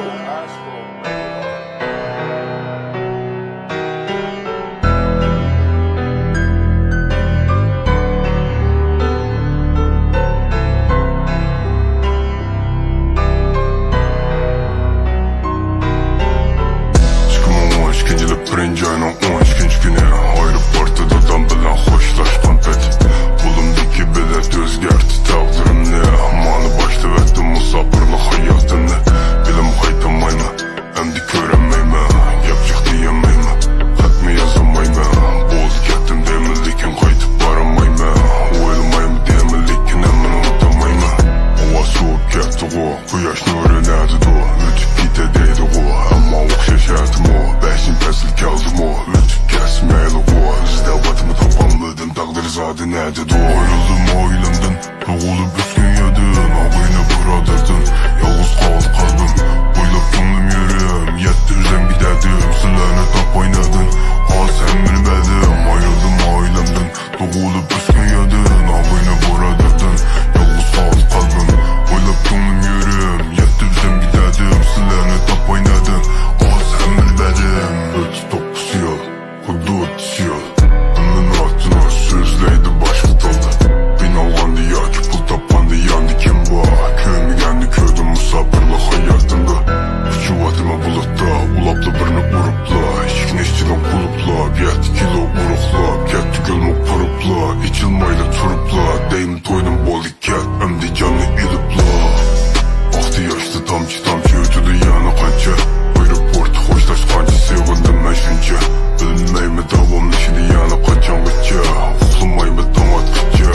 ئىككى مىڭ ئون ئىككىنچى يىلى بىرىنچى ئاينىڭ ئون ئىككىنچى كۈنى ئايروپورتتا دادام بىلەن خوشلاشقان پېتى، قولۇمدىكى بېلەت ئۆزگەرتتى تەقدىرىمنى. مانا باشلىۋەتتىم مۇساپىرلىق ھاياتىمنى. بىلىم قايتالمايمەن، ئەمدى كۆرەلمەيمەن، گەپ جىق دېيەلمەيمەن، خەتمۇ يازالمايمەن. بولدى كەتتىم دەيمەن، لېكىن قايتىپ بارالمايمەن. ئويلىمايمەن دەيمەن، لېكىن ھەممىنى ئۇنتالمايمەن. ھاۋا سوۋۇپ كەتتىغۇ، قۇياش نۇرى نەدىدۇ؟ ئۆتۈپ كېتە دەيدىغۇ، ئەمما ئوخشاش ئەتىمۇ، بەشىنچى پەسىل كەلدىمۇ، ئۆتۈپ كەتسە مەيلىغۇ. ئىزدەۋاتىمەن، تاپالمىدىم، تەقدىر زادى نەدىدۇ؟ ئايرىلدىم ئائىلەمدىن، تۇغۇلۇپ ئۆسكەن يەردىن، ئاغىنە بۇرادەردىن. يالغۇز قالدى قەلبىم، بويلاپ كۆڭلۈم يېرىم. يەتتى ئۆزۈمگە دەردىم، سىلەرنى تاپاي نەدىن؟ ھازىر ھەممىنى بەردىم، ئايرىلدىم ئائىلەمدىن. تۇغۇلۇپ ئۆسكەن يەردىن، ئاغىنە بۇرادەردىن. يالغۇز قالدى قەلبىم، بويلاپ كۆڭلۈم يېرىم. يەتتى ئۆزۈمگە دەردىم، سىلەرنى تاپاي نەدىن؟ ھازىر ھەممىنى بەردىم. ئۆتتى توققۇز يىل، خۇددى ئۆتتى يىل. ھەممىنى ئاتىنا سۆزلەيدۇ باشقا تىلدا. قىينالغاندا ياكى پۇل تاپقاندا ياندا كىم بار؟ كۆرمىگەننى كۆردۈم مۇساپىرلىق ھاياتىمدا. ئۇچۇۋاتىمەن بۇلۇتتا، ئۇلاپلا بىرنى ئۇرۇپلا، ئىشىكنى ئىچىدىن قۇلۇپلاپ، يەتتە كىلو ئۇرۇقلاپ، كەتتى گۈلمۇ قۇرۇپلا، ئېچىلمايلا تۇرۇپلا، دەيمەن تويدۇم بولدى كەت، ئەمدى جاننى ئېلىپلا. ئاقتى ياشتا تامچە تامچە ئۆتىدۇ يەنە قانچە، ئايروپورتتا خوشلاشقانچە سېغىندىم مەن شۇنچە. بىلمەيمەن داۋاملىشىدۇ يەنە قاچانغىچە، ئۇخلىمايمەن تاڭ ئاتقىچە.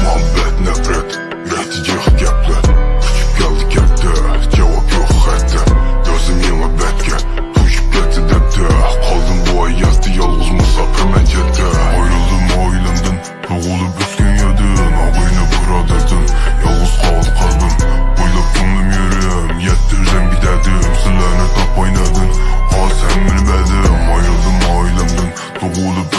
مۇھەببەت نەپرەت، يۈرەكتە جىق گەپلەر، ئۇچۇپ كەلدى كەتتى، جاۋاب يوق خەتتە. يازدىم يېڭى بەتكە، توشۇپ كەتتى دەپتەر. قالدىم بۇ ھاياتتا يالغۇز مۇساپىر مەن چەتتە. ئايرىلدىم ئائىلەمدىن، تۇغۇلۇپ ئۆسكەن يەردىن، ئاغىنە بۇرادەردىن. يالغۇز قالدى قەلبىم، بويلاپ كۆڭلۈم يېرىم. يەتتى ئۆزۈمگە دەردىم، سىلەرنى تاپاي نەدىن؟ ھازىر ھەممىنى بەردىم، ئايرىلدىم ئائىلەمدىن. تۇغۇلۇپ